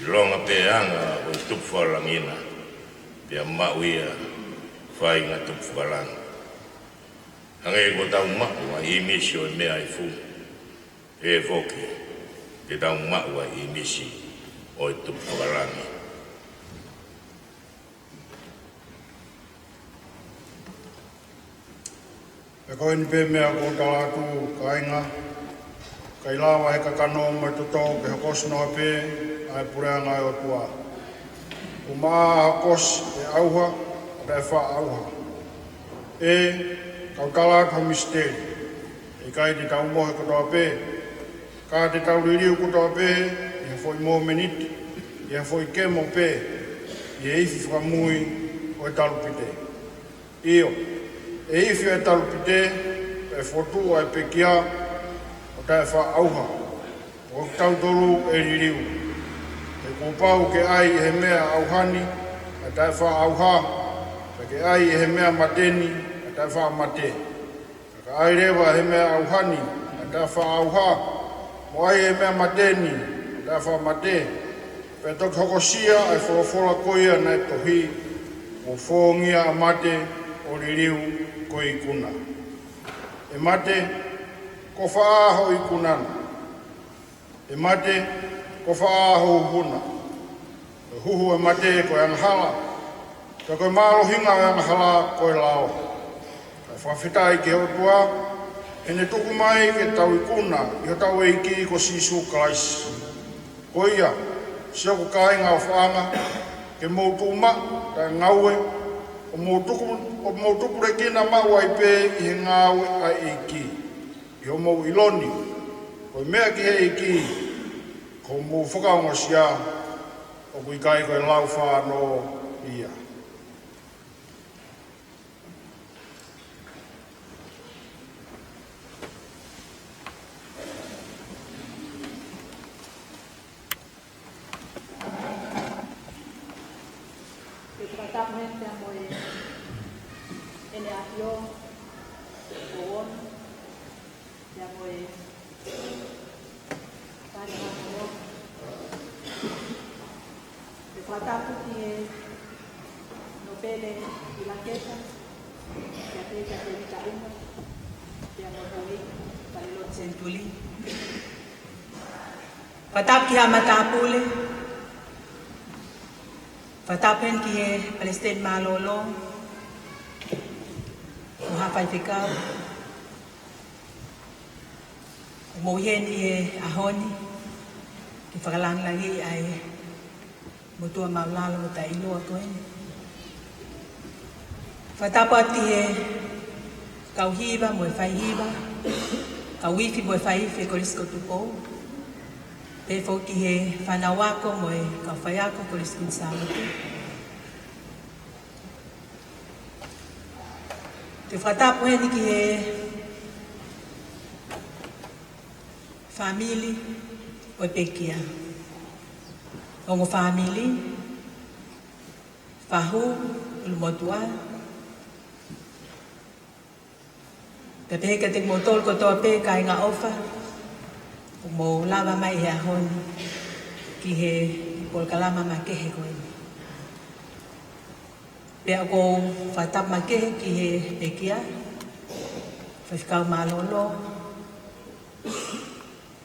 ʻIlonga pē ʻa e anga ʻo e tupu fakalangi na, pea maʻu ia ʻe he faʻahinga tupu fakalangi. Hangē ko ʻetau maʻu ʻa e ʻīmisi ʻo e meʻa efu, ʻe foki te tau maʻu ʻa e ʻīmisi ʻo e tupu fakalangi. Pea ko eni pē meʻa ʻoku ou tala atu, kāinga, ʻikai lava ʻe he kakano mo e toto ke hokosi noa pē ʻa e puleʻanga ʻo e ʻOtua. ʻOku maʻa ha hokosi ʻe ʻauha, ʻo taʻe faʻa ʻauha. ʻE, kau tala atu ha misiteli. ʻE ʻikai te tau mohe kotoa pē, ka te tau liliu kotoa pē ʻi ha foʻi mōmeniti, ʻi ha foʻi kemo pē, ʻi he ifi fakamui ʻo e talupite. ʻIo, ʻe ifi ʻa e talupite, pea fotu ʻa e pekia, ʻo taʻe faʻa ʻauha, ʻo kitautolu ʻe liliu. He kuo pau ke ʻai ʻe he meʻa ʻauha ni ʻa e taʻe faʻa ʻauha, pea ke ʻai ʻe he meʻa mate ni ʻa e taʻe faʻa mate. Ka ʻai leva ʻe he meʻa ʻauha ni ʻa e taʻe faʻa ʻauha, mo ʻai ʻe he meʻa mate ni ʻa e taʻe faʻa mate, pea toki hokosia ʻa e folofola ko ia naʻe tohi, ʻo fōngia ʻa mate ʻo liliu ko e ikuna. ʻE mate, ko fē hoʻo ikuna na? ʻE mate, ko fē hoʻo huhu na? Ko e huhu ʻo e mate ko e angahala, pea ko e mālohinga ʻo e angahala ko e lao. Kae fakafetaʻi ki he ʻOtua, he ne tuku mai ke tau ikuna ʻi hotau ʻEiki ko Sīsū Kalaisi. Ko ia, siʻoku kāinga ʻofaʻanga, ke mou tuʻu maʻu, taʻe ngaue, ʻo mou tuku, ʻo mou tupulekina maʻu ai pē ʻi he ngāue ʻa e ʻEiki, ʻi hoʻomou ʻilo ni, ko e meʻa ki he ʻEiki, ko hoʻomou fakaongosia, ʻoku ʻikai ko e lau fānō ia. Te u fakatapu heni pea mo e ʻEne ʻAfio, ko Ono, pea mo e Fale Hāmoro. Te u fakatapu ki he Nōpele ʻi Laketa, pea pehē kia Tēvita Uma, pea mo e houʻeiki Falelotu Senituli. Fakatapu ki he matāpule. Fakatapu heni ki he Palesiteni Mālōlō, mo ha faifekau. ʻOku mou ʻi heni ʻi he ʻaho ni, ke fakalāngilangiʻi ʻa e motuʻa māʻulalo mo taʻeʻiloa ko eni. Fakatapu atu ki he kau hiva mo e faihiva, kau ifi mo e faiifi ʻo e Kolisi ko Tupou. Pehē foki ki he fānau ako mo e kau faiako ʻo e Kolisi Kuini Sālote. Te u fakatapu heni ki he fāmili ʻo e pekia. Ongo fāmili, fahu, ʻulumotuʻa. Pea pehē kiate kimoutolu kotoa pē kāinga ʻofa, ʻoku mou lava mai he ʻaho ni ki he polokalama makehe ko eni. Pea ʻoku ou fakatapu makehe ki he pekia, faifekau mālōlō,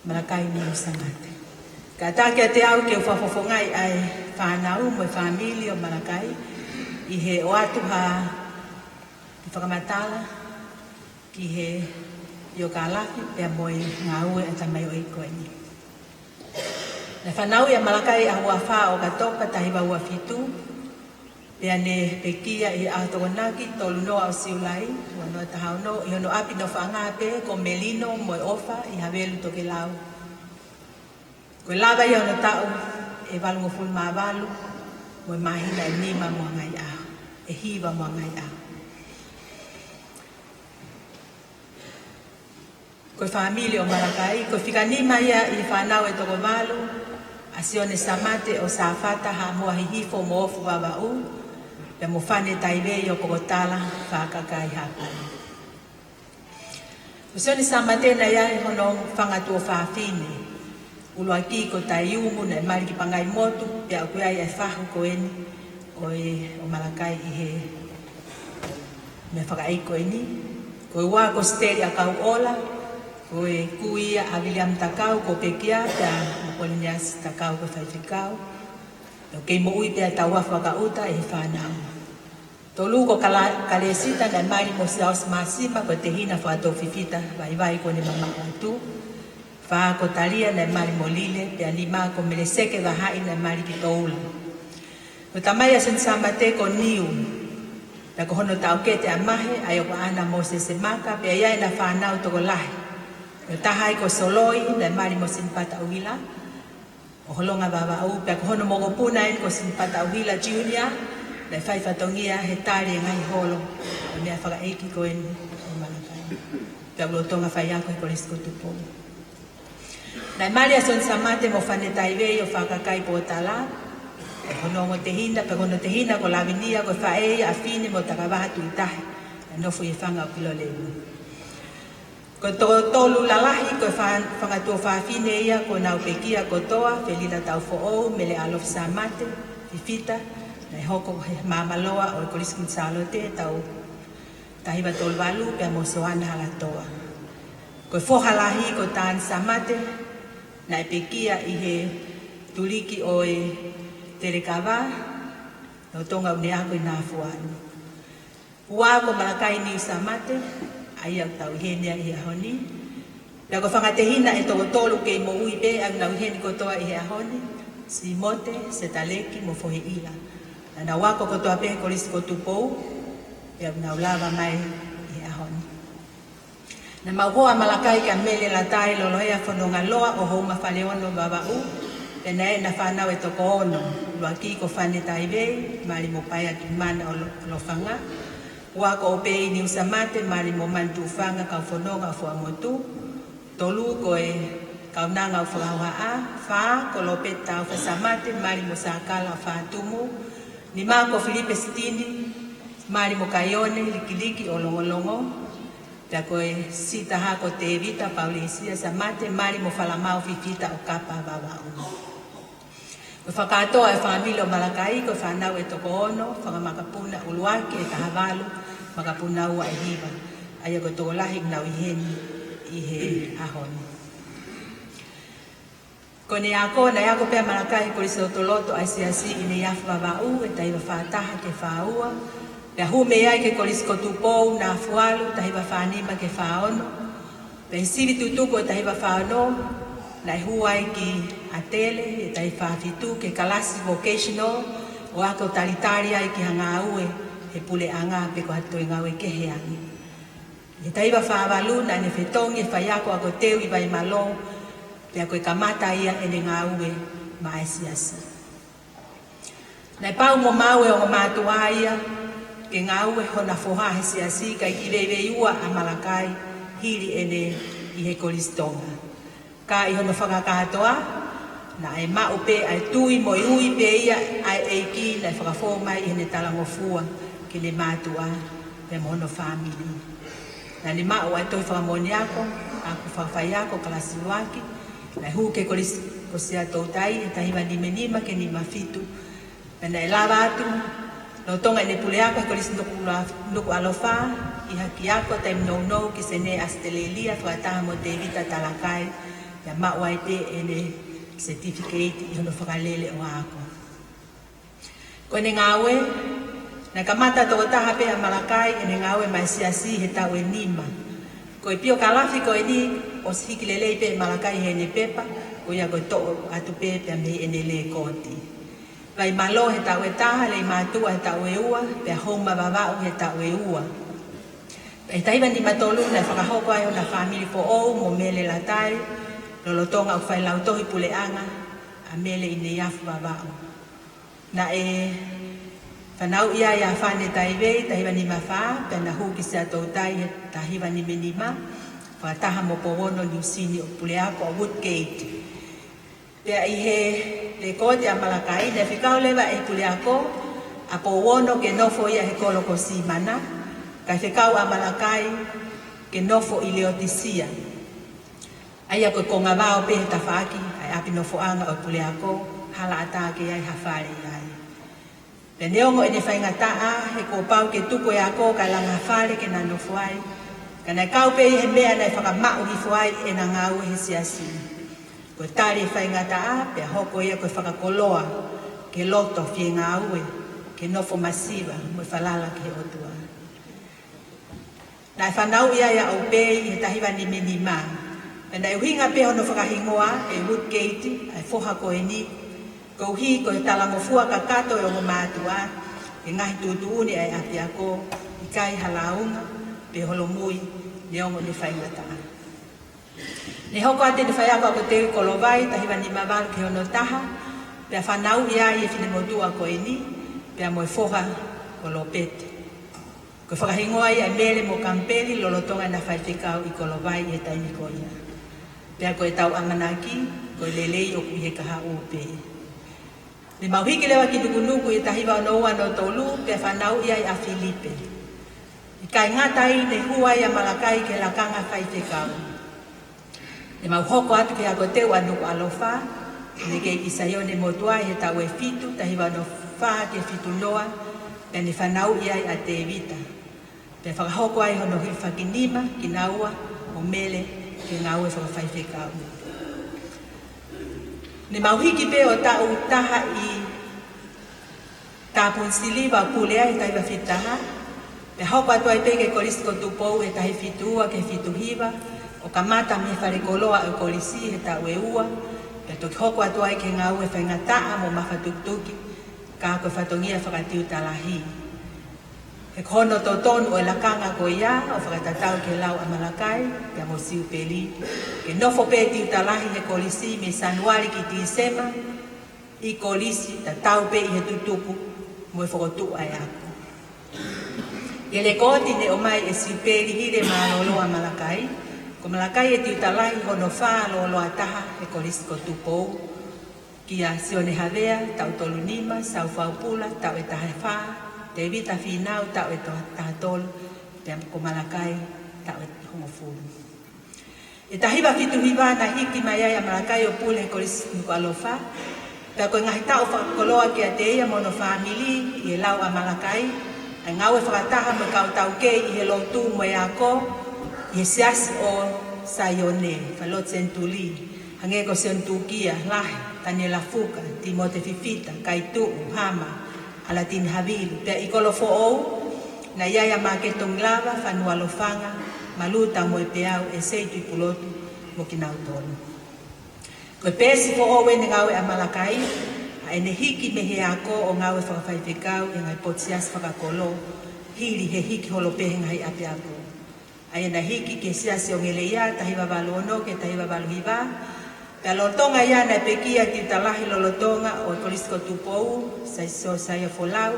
Malakai Niu Sangate. Kātaki kiate au ke u fakafofongaʻi ʻa e fānau mo e fāmili ʻo Malakai, ʻi he ʻoatu ha kiʻi fakamatala ki he biokālafi pea mo e ngāue ʻa e tamaioʻeiki ko eni. Naʻe fanauʻi ʻa Malakai ʻaho ua fā ʻo ʻOkatopa taha hiva ua fitu, pea ne pekia ʻi he ʻaho Tokonaki tolu noa ʻo Siulai, ua noa taha ono, ʻi hono ʻapi nofoʻanga pē ko Melino mo e ʻOfa ʻi Havelu Tokelau. Ko e lava ia hono taʻu ʻe valungofulu mā valu, mo e māhina ʻe nima mo e ngaahi ʻaho, ʻe hiva mo e ngaahi ʻaho. Ko e fāmili ʻo Malakai, ko e fika nima ia ʻi he fānau ʻe toko valu, ʻa Sione Samate ʻo Sāfata, Haʻamoa Hihifo mo Ofu Vavaʻu, pea mo Fane Taivei ʻo Kokotala, Fakakai, Haʻapai. Ko Sione Samate naʻe ʻi ai hono fanga tuofāfine. ʻUluaki ko Taiumu naʻe mali ki Pangaimotu, pea ʻoku ʻi ai e fahu ko eni ʻo e, ʻo Malakai ʻi he meʻa fakaʻeiki ko eni. Ko e ua ko Siteli ʻAkauʻola, ko e kui ia ʻa Viliami Takau ko Pekia, pea mo Koliniasi Takau ko Faifekau. ʻOku kei moʻui pea tauafu ʻa Kauta ʻi he fānau. Tolu ko Kala-, Kalesita naʻe mali mo Siaosi Māsima, ko e tehina fakatōfifita vaivai kuo ne mamaʻo atu. Fā ko Talia naʻe mali mo Lile, pea nima ko Meleseke Vahaʻi naʻe mali ki Toula. Ko e tamai ʻa Sione Samate ko Niu. Pea ko hono taʻokete ʻa Mahe, ʻa ia ko ʻAna Mōsese Maka, pea ʻi ai ʻena fānau tokolahi. Ko e taha ai ko Soloi naʻe mali mo Sinipata ʻUhila. ʻO Holonga Vavaʻu, pea ko hono mokopuna eni ko Sinipata ʻUhila Junior, naʻe fai fatongia he tali e ngaahi holo ʻo e meʻa fakaʻeiki ko eni ʻo Malakai. Pea ʻoku lolotonga faiako he Kolisi ko Tupou. Naʻe mali ʻa Sione Samate mo Fane Taivei ʻo Fakakai Pōtala, ʻo hono ongo tehina, pea ko hono tehina ko Lavinia, ko e faʻē ia ʻa Fine mo Takavaha Tuʻitahi, naʻe nofo ʻi he fanga ʻo Pilolevu. Ko e toko tolu lalahi, ko e fa-, fanga tuofāfine ia kuo nau pekia kotoa, Felila Taufoʻou, Mele ʻAlofi Samate, Fifita, naʻe hoko ko e Maamaloa ʻo e Kolisi Kuini Sālote, taʻu taha hiva tolu valu, pea mo Soana Halatoa. Ko e foha lahi ko Tani Samate, naʻe pekia ʻi he tuliki ʻo e Telekava, lolotonga ʻene ako ʻi Nafualu. Ua ko Malakai Niu Samate, ʻa ia ʻoku tau ʻi heni ai he ʻaho ni. Pea ko e fanga tehina ʻe toko tolu kei moʻui pē ʻoku nau ʻi heni kotoa ʻi he ʻaho ni, Simote, Setaleki mo Foheʻila. Naʻa nau ako kotoa pē he Kolisi ko Tupou, pea ʻoku nau lava mai ʻi he ʻaho ni. Naʻa mau hoa Malakai kia Mele Latai Lolohea Fonongaloa ʻo Houma Faleono Vavaʻu, pea naʻe ʻi ai ʻena fānau ʻe toko ono, ʻuluaki ko Fane Taivei, mali mo Paea Kimana ʻo Lo-, Lofanga. Ua ko ʻOpei Niu Samate, mali mo Manu Tuʻufanga Kaufononga ʻo Fuaʻamotu. Tolu ko e Kaunanga ʻo Fakahohaʻa. Fā ko Lopeti Taufa Samate, mali mo Sakala ʻo Fatumu. Nima ko Filipe Sitini, mali mo Kaione Likiliki ʻo Longolongo. Pea ko e siʻi taha ko Tevita Paulisia Samate, mali mo Falamau Fifita ʻo Kapa Vavaʻu. Ko e fakakātoa e fāmili ʻo Malakai, ko e fānau ʻe toko ono, fanga makapuna ʻuluaki ʻe taha valu, makapuna ua ʻe hiva. ʻA ia ko e tokolahi ʻoku nau ʻi heni ʻi he ʻaho ni. Ko ʻene ako, naʻe ako pē ʻa Malakai he Kolisi Lotoloto ʻa e Siasi ʻi Neiafu Vavaʻu, ʻi he taha hiva fā taha ki he fā ua. Pea hū mei ai ki he Kolisi ko Tupou, Nafualu, taha hiva fā nima ki he fā ono. Pea ʻi he sivi tutuku ʻo e taha hiva fā ono, naʻe hū ai ki ʻAtele, ʻi he taha hiva fā fitu, ki he kalasi vocational, ʻo ako talitali ai ki ha ngāue he puleʻanga pe ko ha toe ngāue kehe ange. ʻI he taha hiva fā valu naʻa ne fetongi e faiako ako teu ʻi Vaimalō, pea ko e kamata ia ʻene ngāue maʻa e Siasi. Naʻe pau mo maʻu e ongo mātuʻa ia ke ngāue hona foha he Siasi, ka ʻikai veiveiua ʻa Malakai hili ʻene ʻi he Kolisi Tonga. Ka ʻi hono fakakātoa, naʻe maʻu pē ʻa e tui mo e ui pē ia ʻa e ʻEiki naʻe fakafou mai ʻi heʻene talangofua ki heʻene mātuʻa pea mo hono fāmili. Naʻa ne maʻu ʻa e tohi fakamoʻoni ako, ako fakafaiako kalasi ʻuluaki, naʻe hū ki he Kolisi ko Siaʻatoutai he taha hiva nima nima ki he nima fitu, pea naʻe lava atu, lolotonga ʻene puleako he Kolisi Nuku-, Nukuʻalofa, ʻi ha kiʻi ako taimi nounou ki Senē ʻAositelēlia, fakataha mo Tevita Talakai, pea maʻu ai pē ʻene certificate ʻi hono fakalele ʻo ako. Ko ʻene ngāue, naʻe kamata tokotaha pē ʻa Malakai ʻene ngāue maʻa e Siasi he taʻu ʻe nima. Ko e piokalafi ko eni, ʻosi hiki lelei pē ʻe Malakai heʻene pepa, ko ia ko e toʻo atu pē pea mei heʻene lekooti. Vaimalō he taʻu ʻe taha, Leimātuʻa he taʻu ʻe ua, pea Houma Vavaʻu he taʻu ʻe ua. Pea ʻi he taha hiva nima tolu naʻe fakahoko ai hona fāmili foʻou mo Mele Latai, lolotonga ʻoku fai lautohi puleʻanga ʻa Mele ʻi Neiafu Vavaʻu. Naʻe fanauʻi ai ʻa Fane Taivei, taha hiva nima fā, pea na hū ki Siaʻatoutai he taha hiva nima nima, fakataha mo Pouono Niusini ʻo puleako ʻa Woodgate. Pea ʻi he lekooti ʻa Malakai, naʻe fekau leva ʻe he puleako ʻa Pouono ke nofo ia he kolo ko Simana, kae fekau ʻa Malakai ke nofo ʻi Leotisia, ʻa ia ko e konga vao pē he tafaʻaki ʻa e ʻapi nofoʻanga ʻo e puleako, halaʻatā ke ʻi ai ha fale ʻi ai. Pea neongo ʻene faingataʻa, he kuo pau ke tuku e ako kae langa ha fale ke na nofo ai, ka naʻe kau pē ia he meʻa naʻe fakamaʻu hifo ai ʻena ngāue he siasi. Ko e tali e faingataʻa, pea hoko ia ko e fakakoloa ki he loto fie ngāue, ke nofo masiva mo e falala ki he ʻOtua. Naʻe fanauʻi ai ʻa ʻOupei ʻi he taha hiva nima nima. Pea naʻe ʻuhinga pē hono fakahingoa ʻe Woodgate ʻa e foha ko eni, koeʻuhi ko e talangofua kakato ʻo e ongo mātuʻa, ʻi he ngaahi tuʻutuʻuni ʻa e ʻapiako, ʻikai ha lāunga pe holomui, neongo ʻene faingataʻa. Ne hoko atu ʻene faiako ʻa ʻAkoteu ʻi Kolovai, taha hiva nima valu ki he ono taha, pea fanauʻi ai e finemotuʻa ko eni, pea mo e foha ko Lopete. Ko e fakahingoa ia ʻe Mele mo Kamipeli lolotonga ʻena faifekau ʻi Kolovai ʻi he taimi ko ia. Pea ko ʻetau ʻamanaki, ko e lelei ʻoku ʻi he kahaʻu pē. Ne mau hiki leva ki Nukunuku ʻi he taha hiva ono ua ono tolu, pea fanauʻi ai ʻa Filipe. ʻIkai ngata ai, ne hū ai ʻa Malakai ki he lakanga faifekau. Ne mau hoko atu ki he ʻAkoteu ʻa Nukuʻalofa, ne kei ʻi Saione Motuʻa ʻi he taʻu ʻe fitu, taha hiva ono fā ki he fitu noa, pea ne fanauʻi ai ʻa Tēvita. Pea fakahoko ai hono hifakinima kinaua mo Mele ki he ngāue fakafaifekau. Ne mau hiki pē ʻo taʻu taha ʻi Tāpuni Siliva ʻo pule ai he taha hiva fitu taha, pea hoko atu ai pē ki he Kolisi ko Tupou he taha hiva fitu ua ki he fitu hiva, ʻo kamata mei he falekoloa ʻo e kolisi he taʻu ʻe ua, pea toki hoko atu ai ki he ngāue faingataʻa mo mafatukituki, ka ko e fatongia fakatiuta lahi. He ko hono totonu ʻo e lakanga ko ia ʻo fakatatau ki he lau ʻa Malakai, pea mo Siupeli, ke nofo pē tiuta lahi he kolisi mei Sānuali ki Tīsema, ʻi kolisi, tatau pē ʻi he tutuku mo e fokotuʻu ʻa e ako. ʻI he lekooti ne ʻomai ʻe Siupeli hili e mālōlō ʻa Malakai, ko Malakai e tiuta lahi hono fā lōloa taha he Kolisi ko Tupou, kia Sione Havea, taʻu tolu nima, Sau Faupula, taʻu ʻe taha fā, Tēvita Fīnau, taʻu ʻe to-, taha tolu, pea ko Malakai, taʻu ʻe hongofulu. ʻI he taha hiva fitu hiva naʻe hiki mai ai ʻa Malakai ʻo pule he Kolisi Nukuʻalofa, pea ko e ngaahi taʻu fakakoloa kiate ia mo hono fāmili ʻi he lau ʻa Malakai, ʻa e ngāue fakataha mo e kau taukei ʻi he lotu mo e ako, ʻi he Siasi ʻo Saione, Falelotu Senituli, hangē ko Sione Tūkia, Lahi, Taniela Fuka, Tīmote Fifita, Kaituʻu, Hama, ʻAlatini Havili, pea ʻi Kolofoʻou, naʻe ʻi ai ʻa Maʻake Tongilava, Fanua Lofanga, Maluta Moepeau, ʻEsei Tuʻipulotu, mo kinautolu. Ko e peesi foʻou ʻene ngāue ʻa Malakai, ʻa ʻene hiki mei he ako ʻo ngāue fakafaifekau ʻi he ngaahi potu siasi fakakolo, hili he hiki holo pē he ngaahi ʻapiako. ʻA ia naʻe hiki ki he Siasi ʻo Ngeleia, taha hiva valu ono ki he taha hiva valu hiva. Pea lolotonga ia naʻe pekia tiuta lahi lolotonga ʻo e Kolisi ko Tupou, Siaosi Siosaia Folau.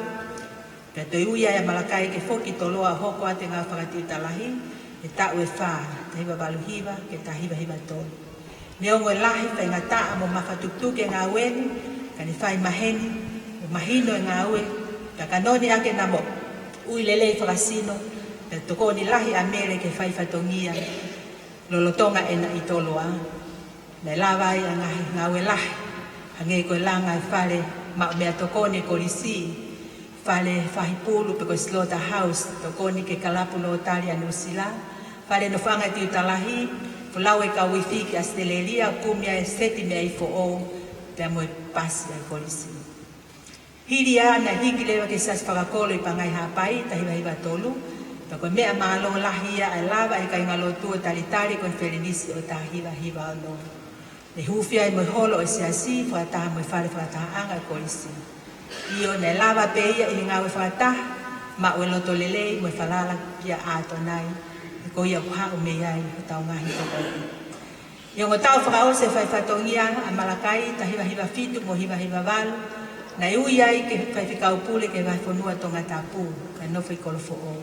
Pea toe ui ai ʻa Malakai ke foki ki Toloa ʻo hoko atu e ngāue fakatiuta lahi, he taʻu ʻe fā, taha hiva valu hiva ki he taha hiva hiva tolu. Neongo e lahi faingataʻa mo mafatukituki e ngāue ni, ka ne fai maheni, mo mahino e ngāue, pea ka noni ake na mo ui lelei fakasino, pea tokoni lahi ʻa Mele ke fai fatongia, lolotonga ʻena ʻi Toloa. Naʻe lava ai ʻa e ngaahi ngāue lahi, hangē ko e langa e fale maʻu meʻatokoni e kolisi, fale fahipulu pe ko e slaughterhouse, tokoni ki he kalapu lōtali ʻa Nuʻusila, fale nofoʻanga tiuta lahi, folau e kau ifi ki ʻAositelēlia, kumi ai e seti meʻa foʻou, pea mo e pasi ʻa e kolisi. Hili ia naʻe hiki leva ki he Siasi Fakakolo ʻi Pangai Haʻapai, taha hiva hiva tolu, pea ko e meʻa mālō lahi ia ʻa e lava e kāingalotu ʻo talitali e konifelenisi ʻo e taha hiva hiva ono. Ne hūfia ai mo e holo ʻo e Siasi, fakataha mo e fale fakatahaʻanga ʻo e kolisi. ʻIo, naʻe lava pē ia ʻi he ngāue fakataha, maʻu e loto lelei mo e falala kia ʻAtonai, he ko ia ʻoku haʻu mei ai hotau ngaahi tokoni. ʻI he ongo taʻu fakaʻosi e fai fatongia ʻa Malakai, taha hiva hiva fitu mo e hiva hiva valu, naʻe ui ai ke faifekau pule ki he vahefonua Tongatapu, kae nofo ʻi Kolofoʻou.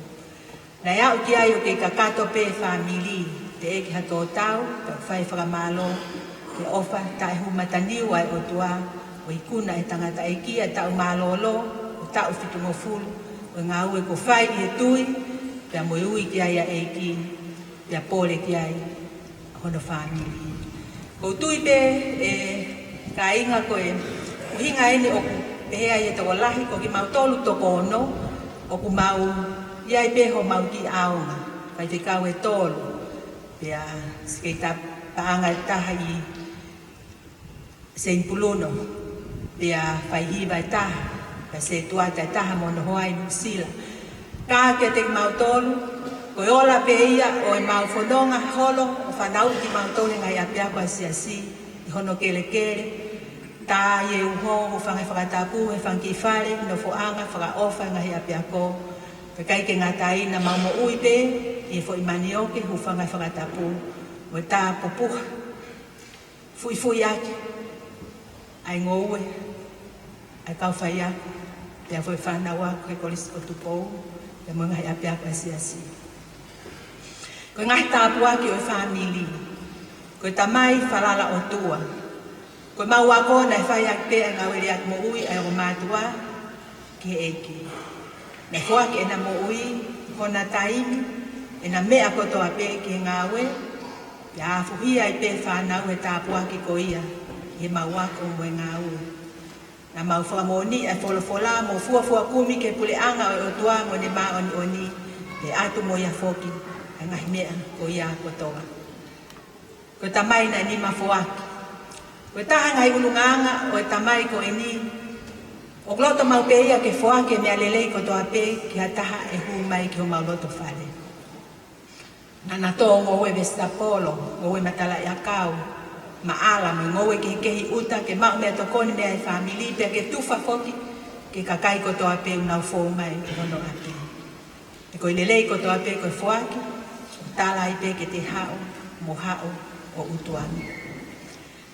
Naʻe aʻu ki ai ʻo kei kakato pē e fāmili, teʻeki ha tō tau, pea fai fakamālō ki he ʻofa taʻehū mataniu ʻa e ʻOtua, ʻo ikuna ʻe he tangataʻeiki ʻa e taʻu mālōlō, ʻo e taʻu fitungofulu ʻo e ngāue kuo fai ʻi he tui, pea mo e ui ki ai ʻa e ʻEiki. pea pole ki ai hono fāmili. ʻOku ou tui pē, ʻe kāinga, ko e ʻuhinga eni ʻoku pehē ai e tokolahi, ko kimautolu toko ono ʻoku mau ʻi ai pē homau kiʻi ʻaonga, faifekau ʻe tolu, pea sikeita paʻanga ʻe taha ʻi Saint Bruno, pea faihiva ʻe taha, pea sētuata ʻe taha mo hono hoa ʻi Nuʻusila. Ka kiate kimautolu, ko e ola pē ia ʻo ʻemau fononga holo ʻo fanauʻi kimautolu he ngaahi ʻapiako ʻa e siasi ʻi hono kelekele, tā ʻi he uho, hūfanga he fakatapu, he fanga kiʻi fale nofoʻanga, fakaʻofa he ngaahi ʻapiako, pea ʻikai ke ngata ai, naʻa mau moʻui pē ʻi he foʻi manioke, hūfanga he fakatapu, mo e tā pupuha, fuifui ʻaki ʻa e ngoue ʻa e kau faiako, pea foʻi fānau ako he Kolisi ko Tupou, pea mo e ngaahi ʻapiako ʻa e siasi. Ko e ngaahi tāpuaki ʻo e fāmili, ko e tamai falala ʻOtua, ko ʻemau ako naʻe fai ʻaki pē ʻa e ngāue lea moʻui ʻa e ongo mātuʻa ki he ʻEiki. Naʻe foaki ʻena moʻui, hona taimi, ʻena meʻa kotoa pē ki he ngāue, pea ʻafuhia ai pē fānau he tāpuaki ko ia ʻi heʻemau ako mo e ngāue. Naʻa mau fakamoʻoni ʻa e folofola mo fuofua kumi ki he puleʻanga ʻo e ʻOtua mo ʻene māʻoniʻoni, pea ʻatu mo ia foki ʻa e ngaahi meʻa ko ia kotoa. Ko e tamai naʻe nima foaki. Ko e taha e ngaahi ʻulungaanga ʻo e tamai ko eni, ʻoku loto maʻu pē ia ke foaki e meʻa lelei kotoa pē ki ha taha ʻe hū mai ki homau loto fale. Naʻa na tō ngoue vesitapolo, ngoue matalaʻiʻakau, maʻala mo e ngoue kehekehe ʻi ʻuta ke maʻu meʻatokoni mei he fāmili pea ke tufa foki ki he kakai kotoa pē ʻoku nau fou mai ki hono ʻapi. He ko e lelei kotoa pē ko e foaki, ʻoku tala ai pē ke te haʻu mo haʻu ʻo ʻutu ange.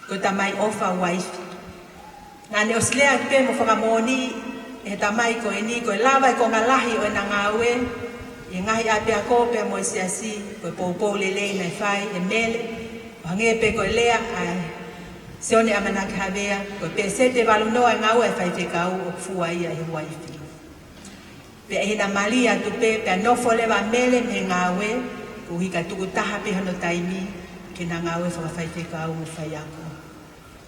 Ko e tamai ʻofa uaifi. Naʻa ne ʻosi lea ʻaki pē mo fakamoʻoni ʻe he tamai ko eni, ko e lava e konga lahi ʻo ʻena ngāue ʻi he ngaahi ʻapiako pea mo e siasi, ko e poupou lelei naʻe fai ʻe Mele, ʻo hangē pē ko e lea ʻa Sione ʻAmanaki Havea, ko e pēseti ʻe valu noa e ngāue ʻa e faifekau ʻoku fua ia ʻe he uaifi. Pea ʻi heʻena mali atu pē, pea nofo leva ʻa Mele mei he ngāue, koeʻuhi ka tuku taha pē hono taimi ki heʻena ngāue fakafaifekau mo faiako.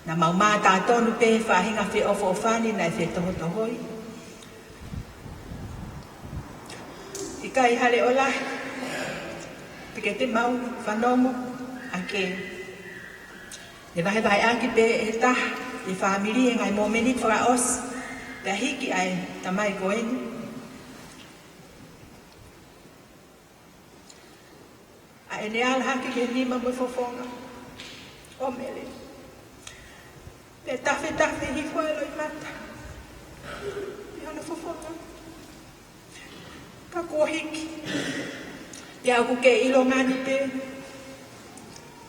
Naʻa mau mātā tonu pē he faʻahinga feʻofoʻofani naʻe fetohotohoi. ʻIkai ha leʻo lahi, pea ke te mau fanongo ʻaki. ʻE vahevaheʻaki pē ʻe he taha ʻi he fāmili he ngaahi mōmeniti fakaʻosi, pea hiki ʻa e tamai ko eni, ʻa ʻene ala hake ki he nima mo e fofonga ʻo Mele. Pea tafetafe hifo e loʻimata ʻi hono fofonga. Ka kuo hiki. Pea ʻoku ke ʻilonga ni pē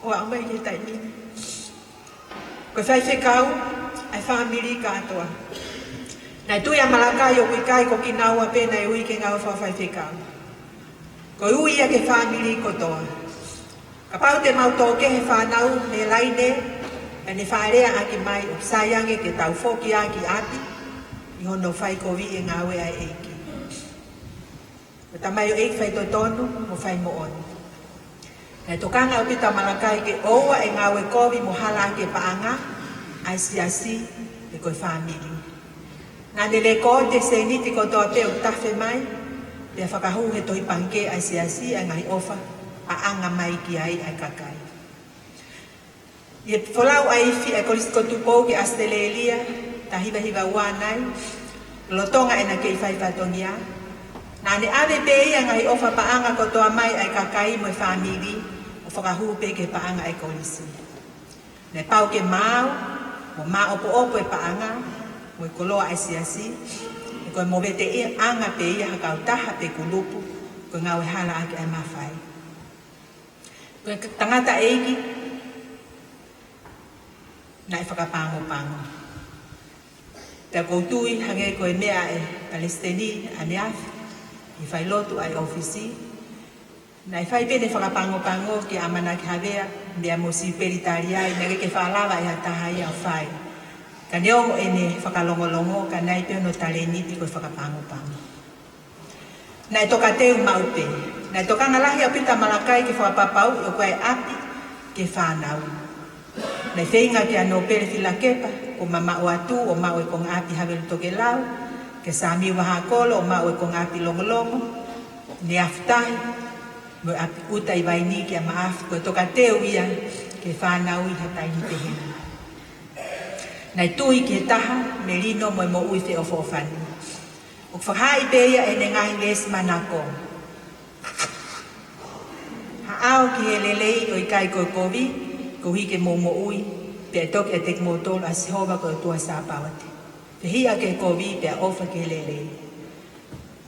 ʻo aʻu mai ki he taimi ni. Ko e faifekau ʻa e fāmili kātoa. Naʻe tui ʻa Malakai ʻoku ʻikai ko kinaua pē naʻe ui ki he ngāue fakafaifekau. Ko e ui ia ki he fāmili kotoa. Kapau te mau tō kehe fānau mei he laine, ʻa ʻene faʻa lea ʻaki mai ʻoku sai ange ke tau foki ʻaki ʻapi ʻi hono fai kovi e ngāue ʻa e ʻEiki. Ko e tamaioʻeiki faitotonu mo faimoʻoni. Naʻe tokanga ʻaupito ʻa Malakai ke ʻoua ʻe ngāue kovi mo hala ʻaki e paʻanga ʻa e siasi, he ko e fāmili. Naʻa ne lēkooti e sēniti kotoa pē ʻoku tafe mai, pea fakahū he tohi pangikē ʻa e siasi ʻa e ngaahi ʻofa ʻaʻanga mai ki ai ʻa e kakai. ʻI he folau ʻa e ifi ʻa e Kolisi ko Tupou ki ʻAositelēlia, taha hiva hiva ua nai, lolotonga ʻena kei fai fatongia, naʻa ne ʻave pē ia e ngaahi ʻofa paʻanga kotoa mai ʻa e kakai mo e fāmili, ʻo fakahū pē ki he paʻanga ʻa e kolisi. Naʻe pau ke maau, mo maʻopoʻopo e paʻanga, mo e koloa ʻa e siasi, he ko e moveteʻiʻanga pē ia ha kautaha pe kulupu, ko e ngāue hala ʻaki ʻa e mafai. Ko e tangataʻeiki naʻe fakapangopango. Pea ʻoku ou tui hangē ko e meʻa ʻa e palesiteni ʻaneafi, ʻi he failotu ʻa e ʻōfisi, naʻe fai pē ʻene fakapangopango kia ʻAmanaki Havea, meʻa mo Sipeli Taliai, naʻe ʻikai ke faʻa lava ʻe ha taha ia ʻo fai. Ka neongo ʻene fakalongolongo, ka naʻe ʻi ai pē hono talēniti ko e fakapangopango. Naʻe tokateu maʻu pē. Naʻe tokanga lahi ʻaupito ʻa Malakai ke fakapapauʻi ʻoku ʻi ai e ʻapi ki he fānau. Naʻe feinga kia Nōpele Filakepa, ko Mamaʻoatū, ʻo maʻu e konga ʻapi Havelu Tokelau, kia Samiu Vahakolo, ʻo maʻu e konga ʻapi Longolongo, Neafutahi, mo e ʻapi ʻuta ʻi Vainī kia Maʻafu, ko e tokateu ia ki he fānau ʻi ha taimi pehē. Naʻe tui ki he taha, melino mo e moʻui feʻofoʻofani. ʻOku fakahaaʻi pē ia ʻe heʻene ngaahi veesi manako. Haʻao ki he lelei ʻo ʻikai ko e kovi, koeʻuhi ke mou moʻui, pea ʻe toki ʻiate kimoutolu ʻa Sihova ko e ʻOtua Sāpaoti. Fehiʻa ki he kovi, pea ʻofa ki he lelei.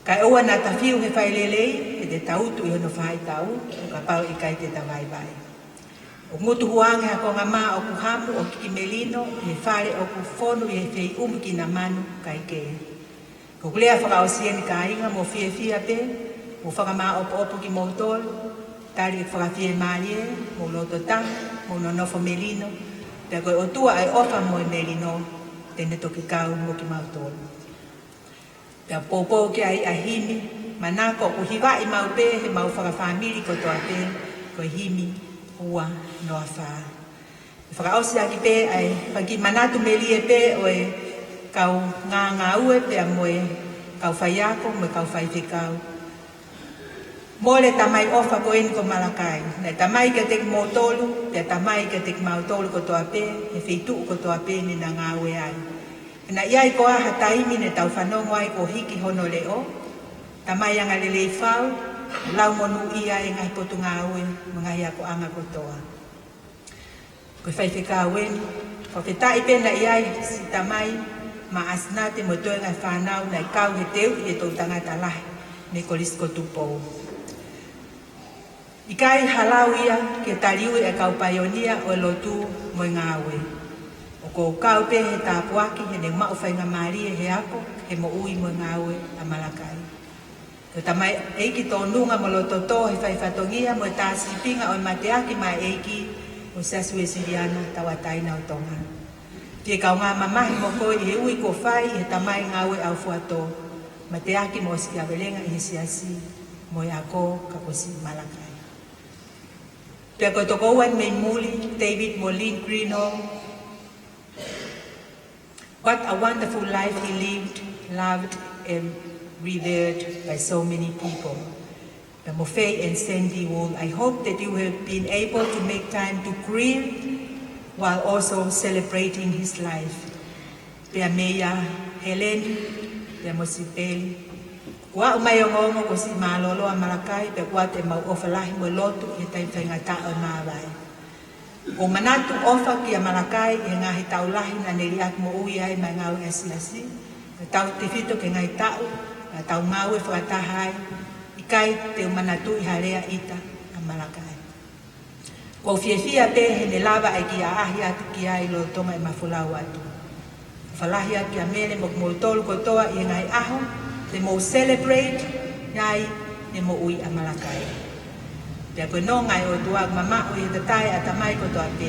Kae ʻoua naʻa ta fiu he failelei, he te ta utu ʻi hono faʻahitaʻu, ʻo kapau ʻe ʻikai te ta vaivai. ʻOku ngutu huange ha konga mā ʻoku hamu ʻo kiki melino, ʻi he fale ʻoku fonu ʻi he feiʻumu kina manu, kae kehe. Ko ʻeku lea fakaʻosi eni kāinga, mou fiefia pē, mou fakamāʻopoʻopo kimoutolu, tali ʻeku fakafiemālie, mou loto taha, mou nonofo melino, pea ko e ʻOtua ʻo e ʻofa mo e melino, te ne toki kau mo kimautolu. Pea poupou ki ai ʻa e himi, manako ʻoku hivaʻi maʻu pē heʻemau fakafāmili kotoa pē, ko e himi ua noa fā. Fakaʻosi ʻaki pē ʻa e fakamanatu melie pē ʻo e kau ngāngāue pea mo e kau faiako mo e kau faifekau. Mole tamai ʻofa ko eni ko Malakai. Naʻe tamai kiate kimoutolu, pea tamai kiate kimautolu kotoa pē, he feituʻu kotoa pē naʻa na ngāue ai. He naʻe ʻi ai koā ha taimi naʻa tau fanongo ai kuo hiki hono leʻo, tamai angalelei fau, lau monūʻia e ngaahi potungāue, mo e ngaahi akoʻanga kotoa. Ko e faifekau eni, fakafetaʻi pē naʻe ʻi ai siʻi tamai, Maʻasinate mo e toenga e fānau naʻe kau he teuʻi e toʻutangata lahi, mei Kolisi ko Tupou. ʻIkai ha lau ia ke taliui e kau paionia ʻo e lotu mo e ngāue. ʻOku ou kau pē he tāpuaki heʻene maʻu faingamālie he ako, he moʻui mo e ngāue ʻa Malakai. Ko e tamaioʻeiki tōnunga mo loto tō he fai fatongia mo e tā sīpinga ʻo e mateaki maʻa e ʻEiki ʻo e Siasi Uēsiliana Tauʻatāina ʻo Tonga. Fie kaungā mamahi mo koe ʻi he ui kuo fai ʻe he tamai ngāue ʻaufuatō, mateaki mo ʻosikiavelenga ʻi he siasi mo e ako, ka ko siʻi Malakai. Pea ko e tokoua mei muli, David mo Lynn Greenhalgh, what a wonderful life he lived, loved and revered by so many people. Pea mo Faye and Sandy Wool, I hope that you have been able to make time to grieve while also celebrating his life. Pea meia Heleni, pea mo Sipeli. Kuo aʻu mai e ongoongo kuo siʻi mālōlō ʻa Malakai, pea kuo ʻoatu ʻemau ʻofa lahi mo e lotu ʻi he taimi faingataʻa ʻo e māvae. ʻOku ou manatu ʻofa kia Malakai ʻi he ngaahi taʻu lahi naʻa ne liʻaki moʻui ai maʻa e ngāue ʻa e siasi. Ka tautefito ki he ngaahi taʻu naʻa tau ngāue fakataha ai, ʻikai te u manatuʻi ha lea ʻita ʻa Malakai. ʻOku ou fiefia pē heʻene lava ʻa e kiʻi ʻaʻahi atu ki ai lolotonga ʻema folau atu. ʻOfa lahi atu kia Mele mo kimoutolu kotoa ʻi he ngaahi ʻaho te mou celebrate ai e moʻui ʻa Malakai. Pea ko e nonga ʻo e ʻOtua ʻoku mamaʻo ʻi he tatae ʻa e tamai kotoa pē,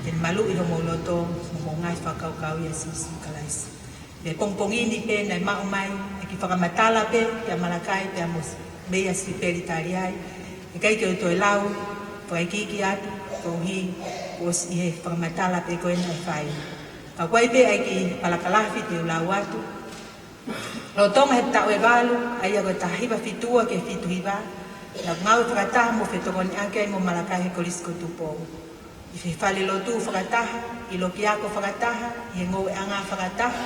te ne maluʻi homou loto mo hoʻomou ngaahi fakakaukau ʻia Sīsū Kalaisi. Pea pongipongi ni pē naʻe maʻu mai e kiʻi fakamatala pē kia Malakai pea mo s-, meia Sipeli tali ai. ʻIkai ke u toe lau fakaikiiki atu, koeʻuhi kuo ʻosi ʻi he fakamatala pē ko ē naʻe fai. Ka ʻoku ʻi ai pē ʻa e kiʻi palakalafi te u lau atu. Lolotonga he taʻu ʻe valu, ʻa ia ko e taha hiva fitu ua ki he fitu hiva, naʻa ku ngāue fakataha mo fetokoniʻaki ai mo Malakai he Kolisi ko Tupou. ʻI he falelotu fakataha, ʻi he lokiako fakataha, ʻi he ngoueʻanga fakataha,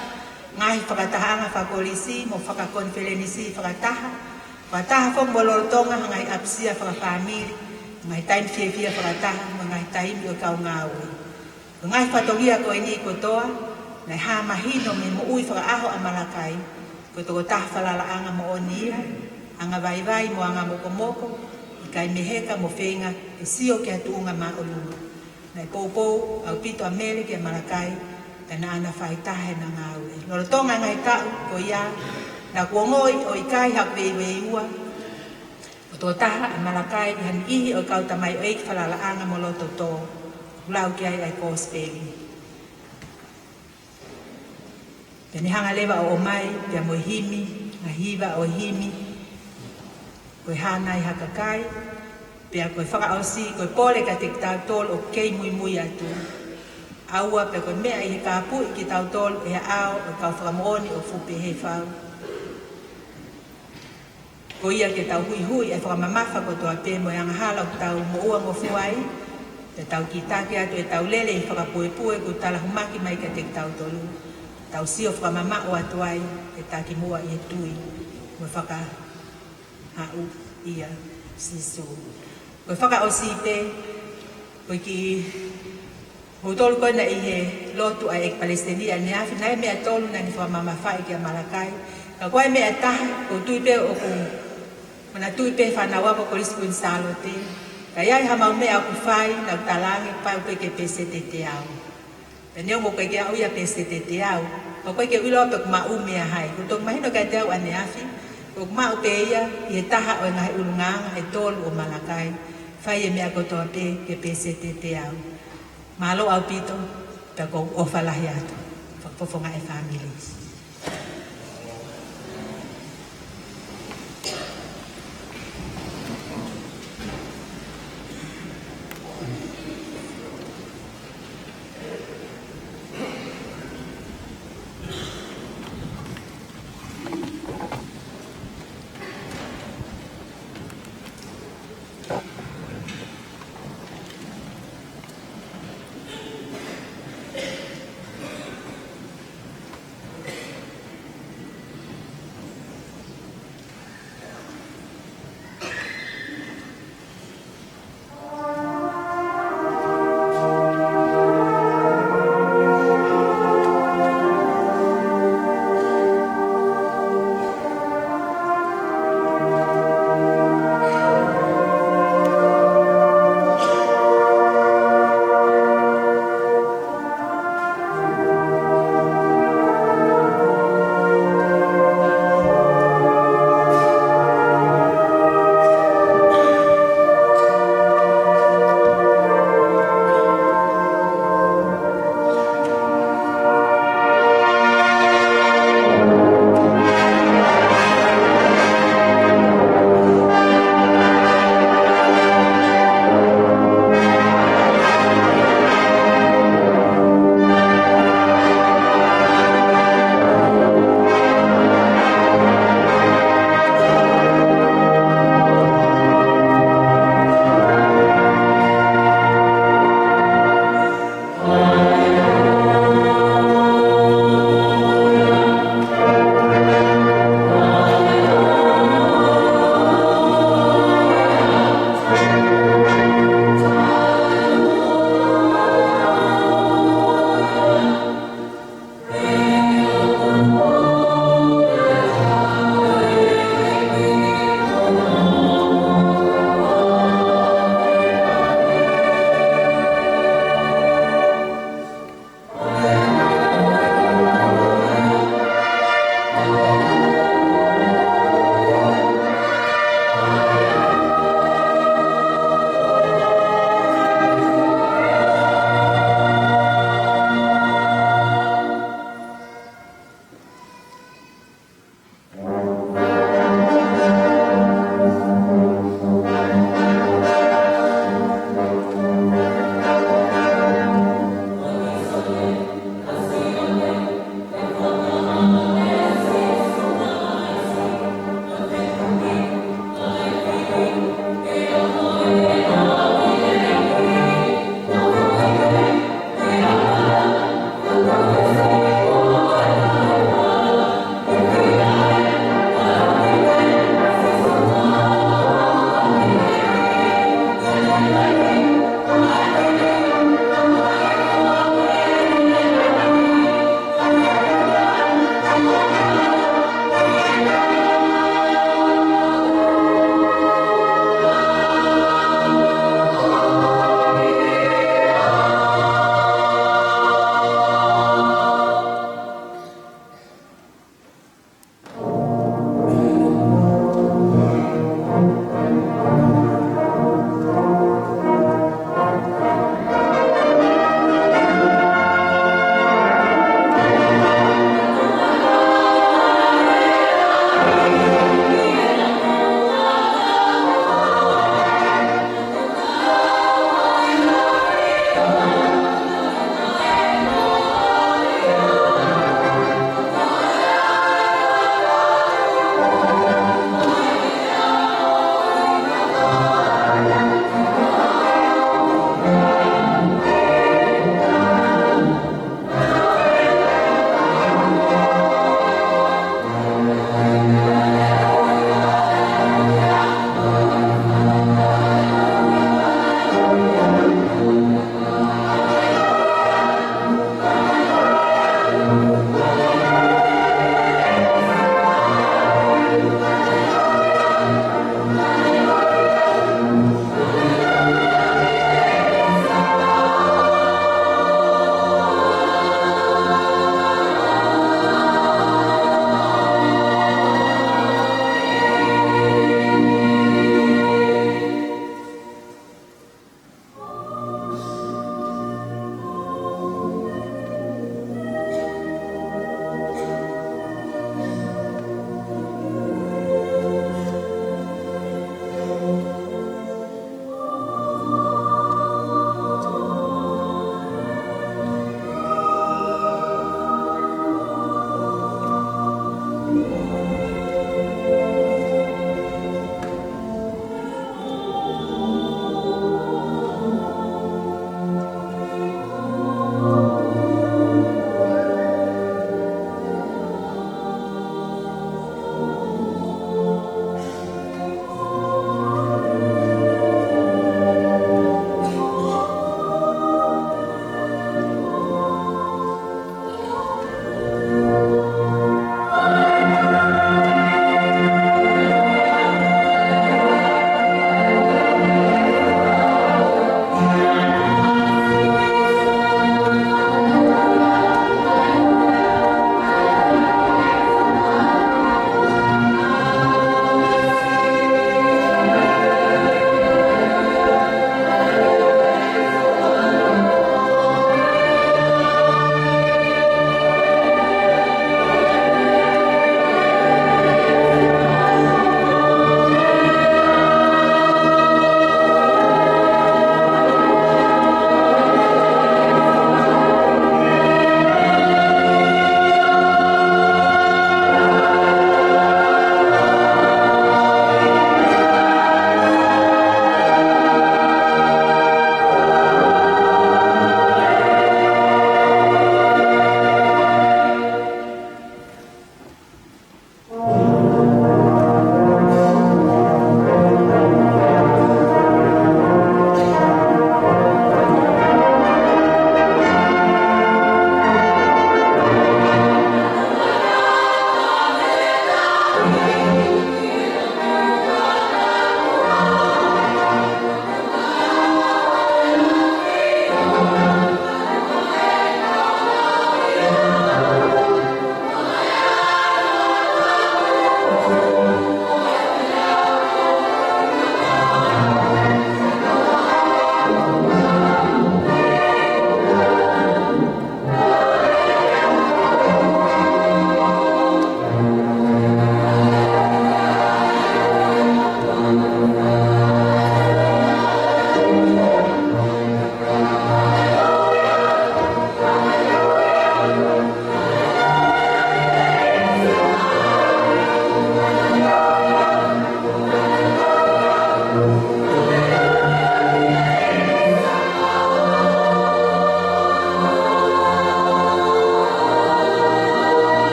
ngaahi fakatahaʻanga fakakolisi mo fakakonifelenisi fakataha, fakataha foki mo lolotonga ha ngaahi ʻapisia fakafāmili, ngaahi taimi fiefia fakataha, mo e ngaahi taimi ʻo e kau ngāue. Ko e ngaahi fatongia ko eni kotoa, naʻe hā mahino mei he moʻui fakaʻaho ʻa Malakai, ko e tokotaha falalaʻanga moʻoni ia, anga vaivai mo anga mokomoko, ʻikai meheka mo feinga ke sio ki ha tuʻunga māʻolunga. Naʻe poupou ʻaupito ʻa Mele kia Malakai, pea naʻa na fai taha ʻena ngāue. Lolotonga e ngaahi taʻu ko ia, naʻa ku ongoʻi ʻo ʻikai haku veiveiua, ko e tokotaha ʻa Malakai ʻi ha niʻihi ʻo e kau tamaioʻeiki falalaʻanga mo loto tō, ʻoku lau ki ai ʻa e Kosipeli. Pea ne hanga leva ʻo ʻomai, pea mo e himi, ngaahi hiva ʻo e himi. ko e hā nai ha kakai, pea ko e fakaʻosi, ko e pole kiate kitautolu ʻoku kei muimui atu. ʻAua pea ko e meʻa ʻi he kāpui kitautolu ʻe he ʻao ʻo e kau fakamoʻoni ʻoku fuʻu pehē fau. Ko ia ke tau huʻihuʻi e fakamamafa kotoa pē mo e angahala ʻoku tau moʻua ngofua ai, pea tau kītaki atu ʻetau lele ʻi he fakapuepue kuo talahumaki mai kiate kitautolu. Tau sio fakamamaʻo atu ai ke taki muʻa ʻi he tui mo e fakahaʻu ʻia Sīsū. Ko e fakaʻosi pē, ko e kiʻi houtolu ko ena ʻi he lotu ʻa e ʻEiki Palesiteni ʻaneafi, naʻe meʻa tolu naʻa ne fakamamafaʻi kia Malakai. Ka ko e meʻa ʻe taha, ʻoku ou tui pē ʻoku, mana tui pē fānau ako Kolisi Kuini Sālote. Ka ʻi ai haʻamau meʻa ʻoku fai, naʻa ku talaange pau pē ke peseti ʻe teau. Pea neongo ʻoku ʻikai ke aʻu ia peseti ʻe teau, ka ʻoku ʻikai ke u ʻilo pe ʻoku maʻu meʻa hai. Ko e toki mahino kiate au ʻaneafi, ʻoku maʻu pē ia ʻi he taha ʻo e ngaahi ʻulungaanga ʻe tolu ʻo Malakai. Fai e meʻa kotoa pē ke peseti ʻe teau. Mālō ʻaupito, pea ʻoku ou ʻofa lahi atu. Fakafofonga e fāmili.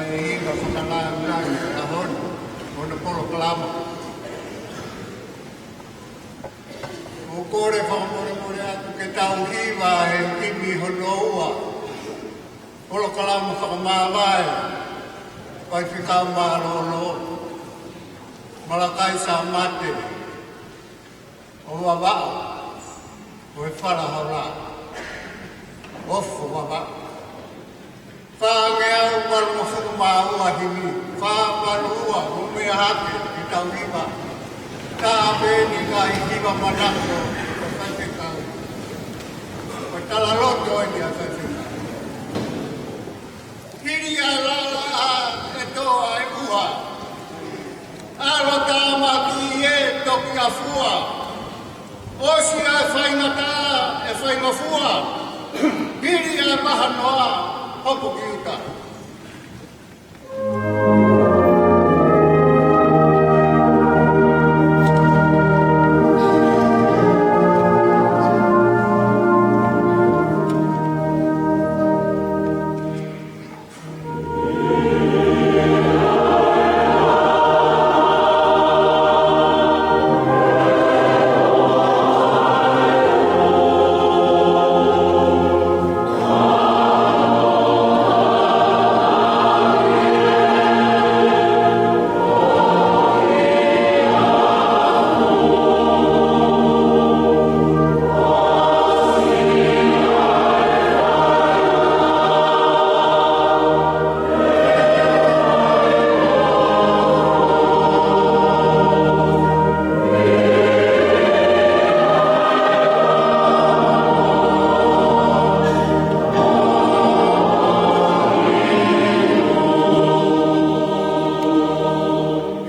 ʻI he fakalāngilangi ʻo e ʻaho ni, ʻo e polokalama. ʻOku ou kole fakamolemole atu ke tau hiva he himi hono ua, polokalama fakamāvae, Faifekau mālōlō, Malakai Sāmate, ʻo Vavaʻu, ʻo e Falahola, ʻo Vavaʻu. Fāngeau valungofulu mā ua himi, fā valu ua, mo e meʻa hake, ke tau hiva. Tāpeni ngaahi hiva manako, ʻo e faifekau. ʻO talaloto eni ʻa e faifekau. Hili ʻa e lala ʻa e toa ʻe ua. ʻAlo tāmaki ē toki ʻafua. ʻOsi ʻa e faingataʻa ʻe faingofua. Hili ʻa e vahanoa hopo ki ʻuta.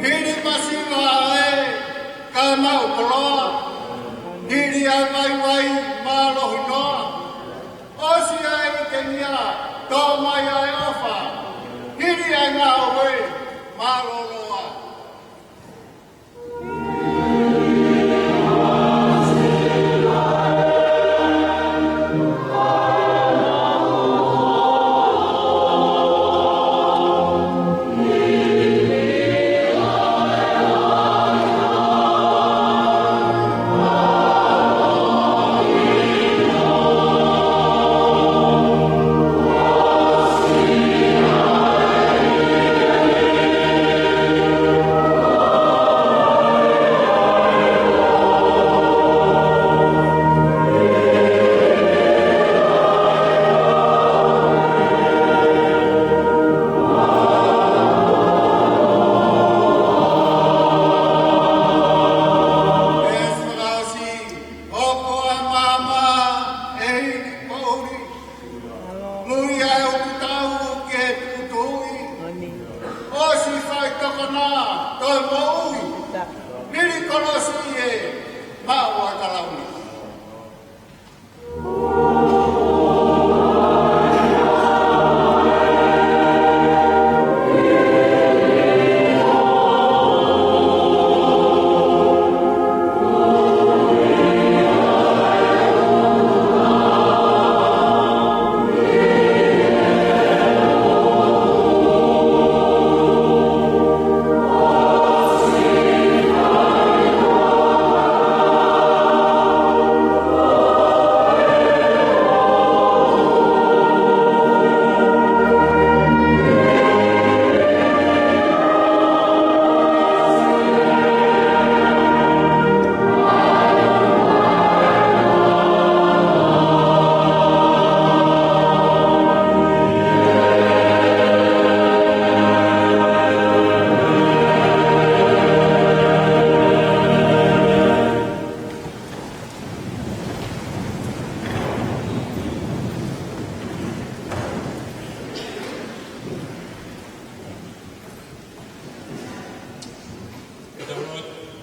Hili masiva ē, kae maʻu koloa. Hili ʻa e vaivai mālohi noa. ʻOsi ʻa e ʻitenia, tō mai ʻa e ʻofa. Hili ʻa e ngāue mālōlō. Hoko ʻa māmā ʻe hili poʻuli. Mui ʻa e ʻutu tau ki he tuʻutuʻuni. ʻOsi fai tokona, toe moʻui. Hili kolosi ē, maʻu ʻa e kalauni.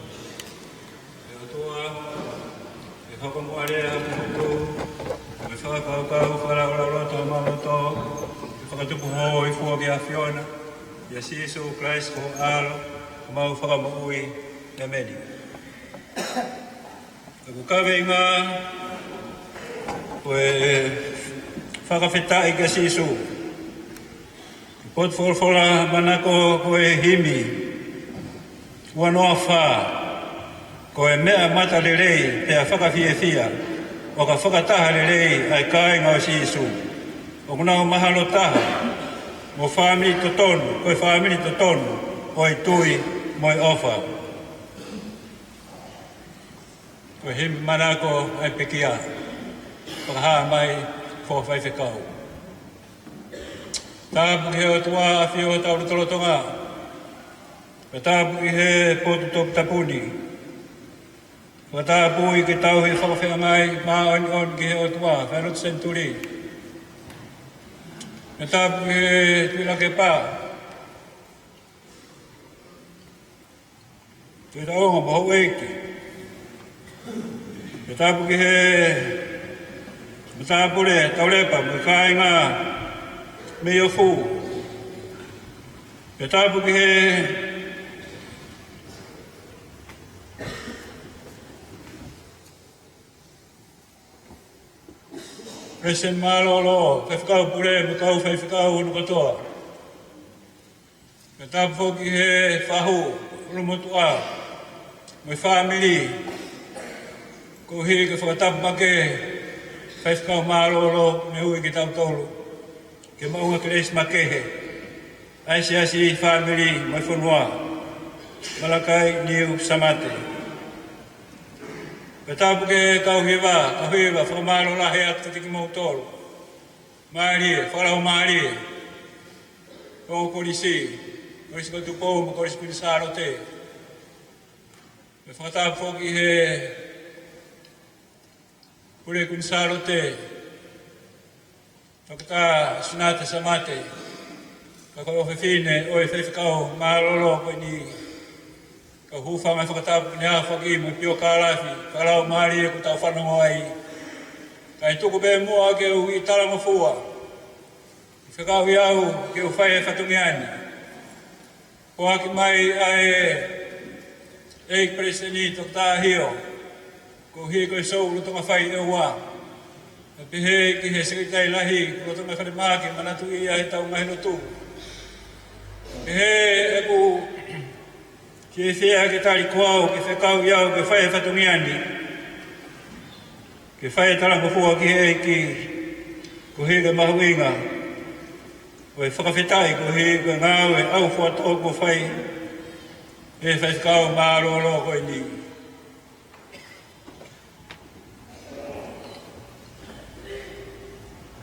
ʻE ʻOtua, ʻe hoko mo e ʻalea ʻa e motu, mo e fakakaukau fakalaulauloto ʻo homau loto, ʻe fakatupu hōifua ki he ʻAfiona, ʻia Sīsū Kalaisi ko ho ʻAlo, homau Fakamoʻui. ʻĒmeni. ʻOku kaveinga ko e fakafetaʻi kia Sīsū. Potu folofola manako ko e himi ua noa fā, ko e meʻa matalelei pea fakafiefia, ʻo ka fakataha lelei ʻa e kāinga ʻo Sīsū, ʻoku nau mahalo taha mo fāmili totonu, ko e fāmili totonu ʻo e tui mo e ʻofa. Ko e himi manako ʻa e pekia, fakahā mai ʻe he faifekau. Tapu ki he ʻOtua ʻa e ʻAfio ʻo hotau lotolotonga. Pea tapu ki he potu toputapu ni. Pea tapu ki he tauhi fakafeʻao mai māʻoniʻoni ki he ʻOtua, Failotu Senituli. Pea tapu ki he Tuʻi Lakepa. Tuʻi Taonga mo houʻeiki. Pea tapu ki he matāpule Taulepa mo e kāinga mei ʻOfu. Pea tapu ki he Palesiteni Mālōlō, faifekau pule mo e kau faifekau hono kotoa. Pea tapu foki ki he fahu, ʻulumotuʻa, mo e fāmili, koeʻuhi ko e fakatapu makehe ʻa e faifekau mālōlō, mo e ui kitautolu ki he maʻunga kelesi makehe ʻa e siasi, fāmili mo e fonua, Malakai Niu Samate. Pea tapu ki he kau hiva, kau hiva, fakamālō lahi atu kiate kimoutolu. Mālie, fakalaumālie. Kau kolisi, Kolisi ko Tupou mo Kolisi Kuini Sālote. Pea fakatapu foki ki he Pule Kuini Sālote, Toketā Sinate Samate, ka ko e ʻofefine ʻo e faifekau mālōlō ko eni. Kau hūfanga he fakatapu ki he ʻaho ni mo e piokalafi, fakalaumālie kuo tau fanongo ai. Kae tuku pē muʻa ke u ʻi talangofua, ʻi fekau ʻi au ke u fai e fatongia ni. Foaki mai ʻa e ʻEiki Palesiteni Toketā ʻAhio, koeʻuhi ko e sou lolotonga fai ʻe ua. Pea pehē ki he Sekelitali Lahi, lolotonga falemahaki, manatuʻi ia he tau ngaahi lotu. Pehē ʻeku fiefia ke tali ko au, ke fekau ʻi au ke fai e fatongia ni. Ke fai e talangofua ki he ʻEiki, koeʻuhi ko e mahuʻinga ʻo e fakafetaʻi, koeʻuhi ko e ngāue ʻaufuatō kuo fai ʻe he faifekau mālōlō ko eni.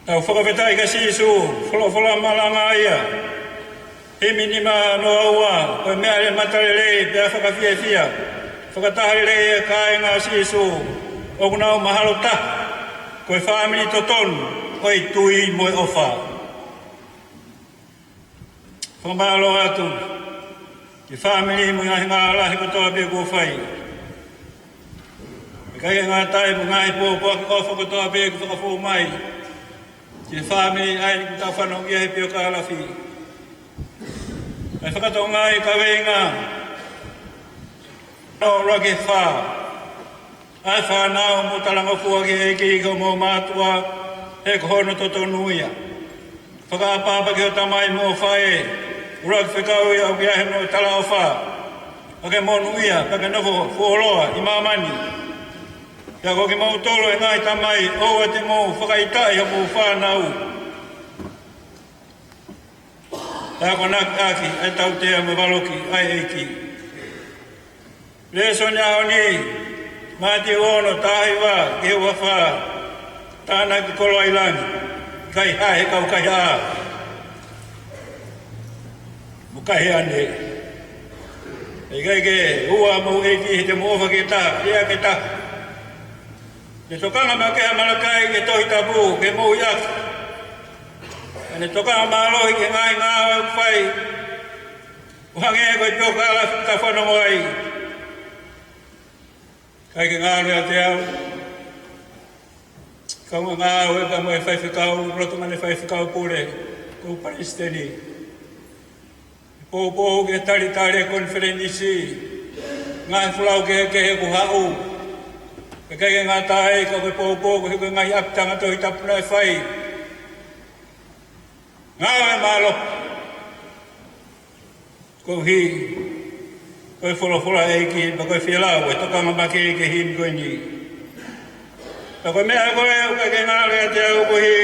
Tau fakafetaʻi kia Sīsū, folofola malanga ia. Himi nima noa ua, ko e meʻa matalelei pea fakafiefia, fakataha lelei ʻa e kāinga ʻo Sīsū, ʻoku nau mahalo taha, ko e fāmili totonu ʻo e tui mo e ʻofa. Fakamālō atu ki he fāmili mo e ngaahi ngāue lahi kotoa pē kuo fai. ʻIkai ke ngata ai, mo e ngaahi pōpoaki ʻofa kotoa pē kuo fakafou mai ki he fāmili ʻa eni kuo tau fanongo ki ai he piokalafi. ʻA e fakatokangaʻi kaveinga ʻuluaki ki he fā. ʻA e fānau, mou talangofua ki he ʻEiki ko homou mātuʻa, he ko hono totonu ia. Fakaʻapaʻapa ki hoʻo tamai mo e faʻē, ʻuluaki fekau ia ʻoku ʻi ai hono talaʻofa, pea ke monūʻia, pea ke nofo fuoloa ʻi māmani. Pea ko kimoutolu ʻe ngaahi tamai, ʻoua te mou fakaʻitaʻi hoʻomou fānau, pea akonakiʻaki ʻa e tautea mo e valoki ʻa e ʻEiki. Lēsoni ʻaho ni, Mātiu ono, taha hiva ki he ua fā, tānaki koloa ʻi langi, ʻikai hae he kau kaihaʻa mo e kaihaʻane. ʻIkai ke ua mou ʻeiki, he te mou ʻofa ki he taha, ʻiate ia ke taha. Ne tokanga makehe ʻa Malakai ki he Tohi Tapu ke mou ʻi ai. Pea ne tokanga mālohi ki he ngaahi ngāue ʻoku fai, ʻo hangē ko e piokalafi ʻoku tau fanongo ai. ʻIkai ke ngalo ʻiate au, kaungā ngāue pea mo e faifekau, lolotonga ʻene faifekau pule, ko e palesiteni. Poupou ki he talitali e konifelenisi, ngaahi folau kehekehe kuo haʻu. Pea ʻikai ke ngata ai, ka ko e poupou koeʻuhi ko e ngaahi ʻapitanga Tohi Tapu naʻe fai. Ngāue mālohi. Koeʻuhi ko e folofola ʻa e ʻEiki, pea ko e fielau ʻo e tokanga makehe ki he himi ko eni. Pea ko e meʻa ko ē ʻoku ʻikai ke ngalo ʻiate au koeʻuhi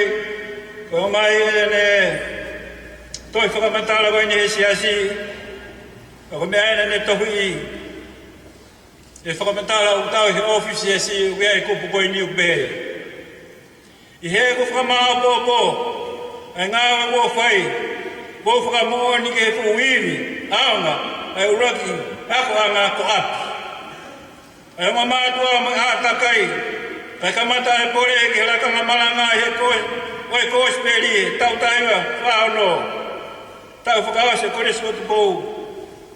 ko e ʻomai ʻene tohi fakamatala ko eni he siasi. Pea ko e meʻa ena ne tohiʻi ʻe he fakamatala ʻoku tau he ʻōfisi siasi, ʻoku ʻi ai e kupu ko eni ʻoku pehē: ʻI heʻeku fakamāʻopoʻopo ʻa e ngāue kuo fai, kuo u fakamoʻoni ki he fuʻu ivi ʻaonga ʻa e ʻuluaki akoʻanga ko ʻapi, ʻa e ongo mātuʻa mo e ʻātakai, kae kamata ʻa e pole ki he lakanga malanga ʻi he ko-, ʻo e Kosipeli he taʻu taha hiva fā ono. Taʻu fakaʻosi ʻo e Kolisi ko Tupou,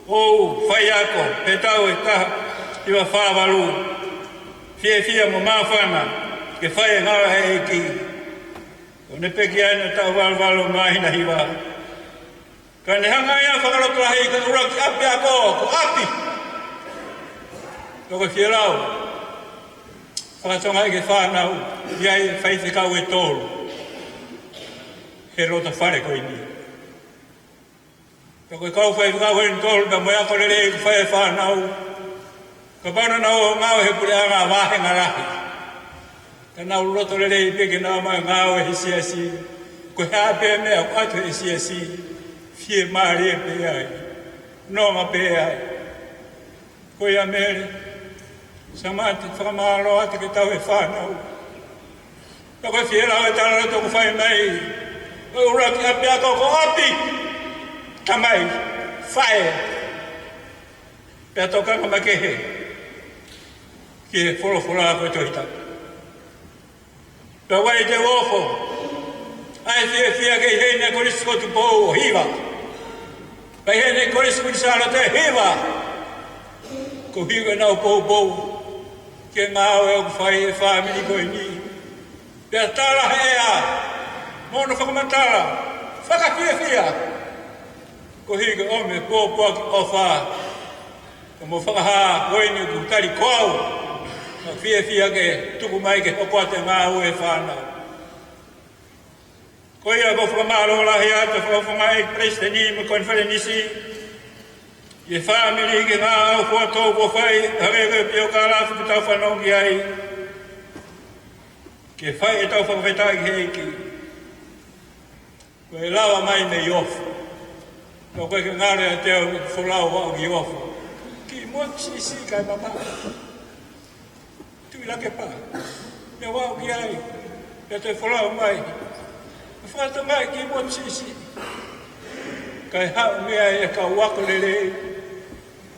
ʻo u faiako he taʻu ʻe taha hiva fā valu. Fiefia mo māfana ke fai e ngāue ʻa e ʻEiki. ʻO ne pekia ʻi he taʻu valu valu māhina hiva. Ka ne hanga ia ʻo fakalotolahiʻi ko e ʻuluaki ʻapiako ko ʻapi. Ka ko e fielau, fakatonga ʻi he fānau, ʻi ai e faifekau ʻe tolu he loto fale ko eni. Pea ko e kau faifekau eni ʻe tolu, pea mo e ako lelei ʻoku fai ʻe he fānau, kapau naʻa nau ngāue he puleʻanga vāhenga lahi, ka nau loto lelei pē ke nau ō mai ʻo ngāue he siasi, ko e hā pē meʻa ʻoku ʻoatu he siasi, fiemālie pē ai, nonga pē ai. Ko ia Mele, Samate, fakamālō atu ki he tauhi fānau. Pea ko e fielau e talaloto ʻoku fai mai, ko e ʻuluaki ʻapiako ko ʻapi, tamai, faʻē. Pea tokanga makehe ki he folofola ko e Tohi Tapu. Pea ʻoua te u ofo ʻa e fiefia ki he ʻEiki ʻi he Kolisi ko Tupou ʻo hiva, pea ʻi he Kolisi ko Sālote ʻo hiva, koeʻuhi ko ʻenau poupou ki he ngāue ʻoku fai ʻe he fāmili ko eni. Pea tala he ʻea mo hono fakamatala fakafiefia, koeʻuhi ko e ʻomi e pōpoaki ʻofa, ka mo e fakahā ko eni ʻoku tali ko au, ka fiefia ke tuku mai ke hoko atu e ngāue ʻa e fānau. Ko ia ʻoku ou fakamālō lahi atu he fakafofonga ʻa e Palesiteni mo e Konifelenisi, ʻi he fāmili ki he ngāue ʻa e ʻAufuatō kuo fai, hangē ko e pio ka lafi ʻoku tau fanongo ki ai, ke fai ʻetau fakafetaʻi ki he ʻEiki. Ko e lava mai mei ofo. Ka ʻoku ʻikai ke ngalo ʻiate au ʻeku folau ʻo aʻu ki ofo. Kiʻi motu siʻisiʻi kae mamaʻo. Tui lake pā. Pea u aʻu ki ai. Pea toe folau mai. Ka fakatonga e kiʻi motu siʻisiʻi. Kae haʻu mei ai e kau ako lelei,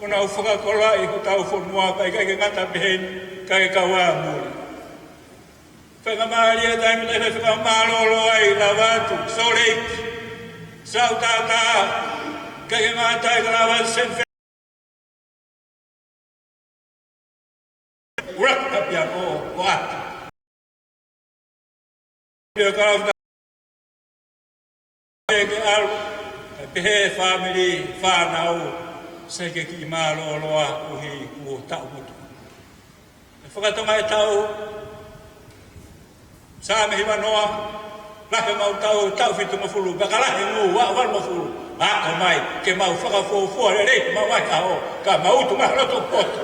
ʻo nau fakakoloaʻi hotau fonua, pea ʻikai ke ngata peheni, kae kau ā muli. Faingamālie e taimi naʻe fai e fakamālōlō ai, lava atu Salt Lake, South Dakota, kae ʻikai ke ngata ai ka lava atu San Fe-, ʻuluaki ʻapiako ko ʻapi. Pea ka lava atu ke ʻalu, kae pehē fāmili, fānau, sai ke kiʻi mālōlō ā koeʻuhi kuo taʻu motuʻa. ʻE fakatonga e taʻu, Saame hiva noa, lahi ʻemau taʻu, taʻu fitungofulu, pea ka lahi e ngū, vaʻu valungofulu, ako mai, ke mau fakafuofua lelei, mau ai ʻaho, ka mau utu mai loto poto.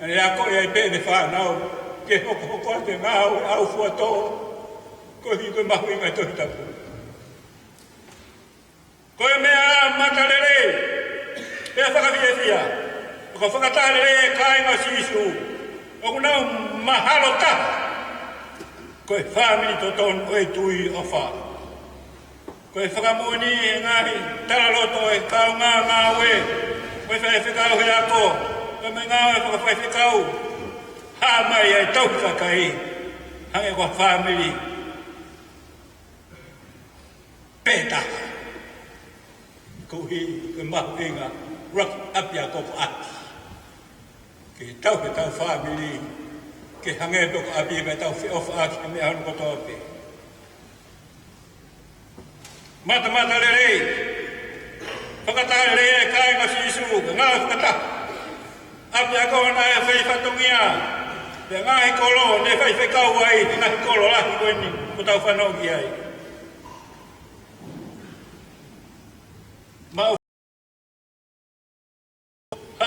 ʻE ako ia ʻi pē ʻene fānau, ke hokohoko atu e ngāue ʻa e ʻAufuatō, koeʻuhi ko e mahuʻinga e Tohi Tapu. Ko e meʻa matalelei, pea fakafiefia, ʻoku fakataha lelei e kāinga ʻo Sīsū, ʻoku nau mahalo taha, ko e fāmili totonu ʻo e tui ʻofa. Ko e fakamoʻoni e ngaahi talaloto ʻo e kaungā ngāue, ko e faifekau he ako, ko e meʻa ngāue fakafaifekau, hā mai ai e tauhi kakai, hangē ko e fāmili pē taha. Koeʻuhi ko e mahuʻinga ʻuluaki ʻapiako ko ʻapi. Ke tauhi ʻetau fāmili, ke hangē pē ko ʻapi, pea tau feʻofaʻaki he meʻa hono kotoa pē. Matamatalelei, fakataha lelei e kāinga ʻo Sīsū, ke ngāue fakataha. ʻApiako naʻe fai fatongia, pea ngaahi kolo, naʻe faifekau ai, ngaahi kolo lahi ko eni, ʻoku tau fanongo ki ai. Mau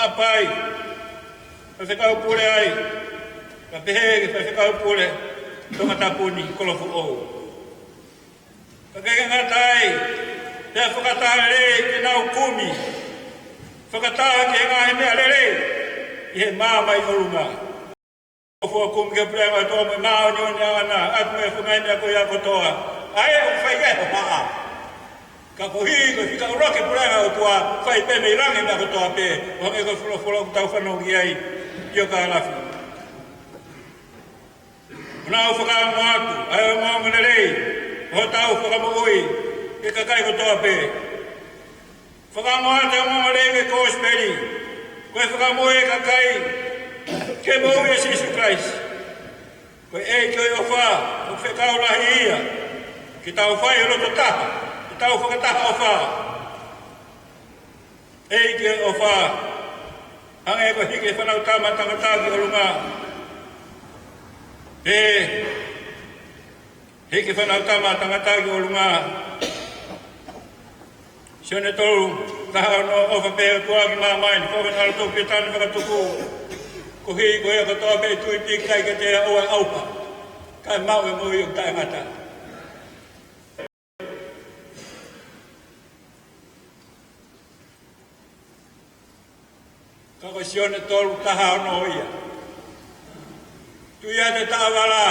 Apai, Faifekau Pule ai, ka pehē ki he Faifekau Pule Tongatapu ni, Kolofoʻou. Ka ke ngata ai, pea fakataha lelei ke nau kumi, fakataha ki he ngaahi meʻa lelei ʻi he maama ʻi ʻolunga. ʻOfa kumi ki he Puleʻanga ʻOtua mo e māʻoniʻoni ʻaʻana, ʻaki mo e funga meʻa ko ia kotoa. ʻA ē ʻoku fai ki ai hoʻo haʻa. Ka koeʻuhi ko e fika ʻuluaki Puleʻanga ʻOtua, fai pē mei langi meʻa kotoa pē, ʻo hangē ko e folofola ʻoku tau fanongo ki ai ʻi ʻOkalafi. Nau fakaongo atu ʻa e ongoongolelei ʻo hotau Fakamoʻui ki he kakai kotoa pē. Fakaongo atu e ongoongolelei ʻo e Kosipeli, ko e fakamoʻui e kakai ki he moʻui ʻa Sīsū Kalaisi. Ko e ʻEiki ʻo e ʻofa, ʻoku fekau lahi ia ke tau fai ʻo loto taha, ke tau fakataha ʻofa. ʻEiki ʻo e ʻofa, hangē ko e hiki e Fānautama ʻa Tangata ki ʻolunga, pea hiki e Fānautama ʻa Tangata ki ʻolunga. Sione tolu taha ono: ʻOfa pē ʻa e ʻOtua ki māmani, ko e ʻAlo tofu pē taʻe fakatupu, koeʻuhi ko ia kotoa pē ʻe tui pīkitai kiate ia ʻoua ʻe ʻauha, kae maʻu e moʻui ʻoku taʻengata. Ka ko Sione tolu taha ono ia. Tui atu e taʻavala.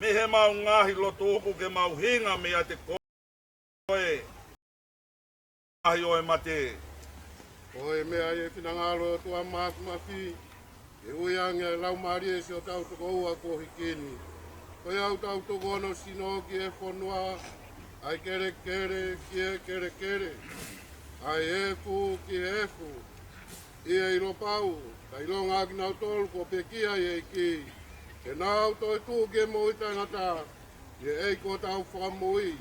Mei heʻemau ngaahi lotu upu ke mau hinga meiate koe, ngaahi ʻo e mate. Ko e meʻa ʻi he finangalo ʻo e ʻOtua Māfimafi, ke ui ange ʻa e Laumālie ʻo siʻotau tokoua kuo hiki ni. Ko ia ʻoku tau tokoni ʻo sino ki he fonua, ʻa e kelekele ki he kelekele, ʻa e efu ki he efu, ʻi he ʻilo pau, kae ʻilonga ʻakinautolu kuo pekia ʻi he ʻEiki, ke nau toetuʻu ki he moʻui taʻengata, ʻi he ʻEiki ko hotau Fakamoʻui.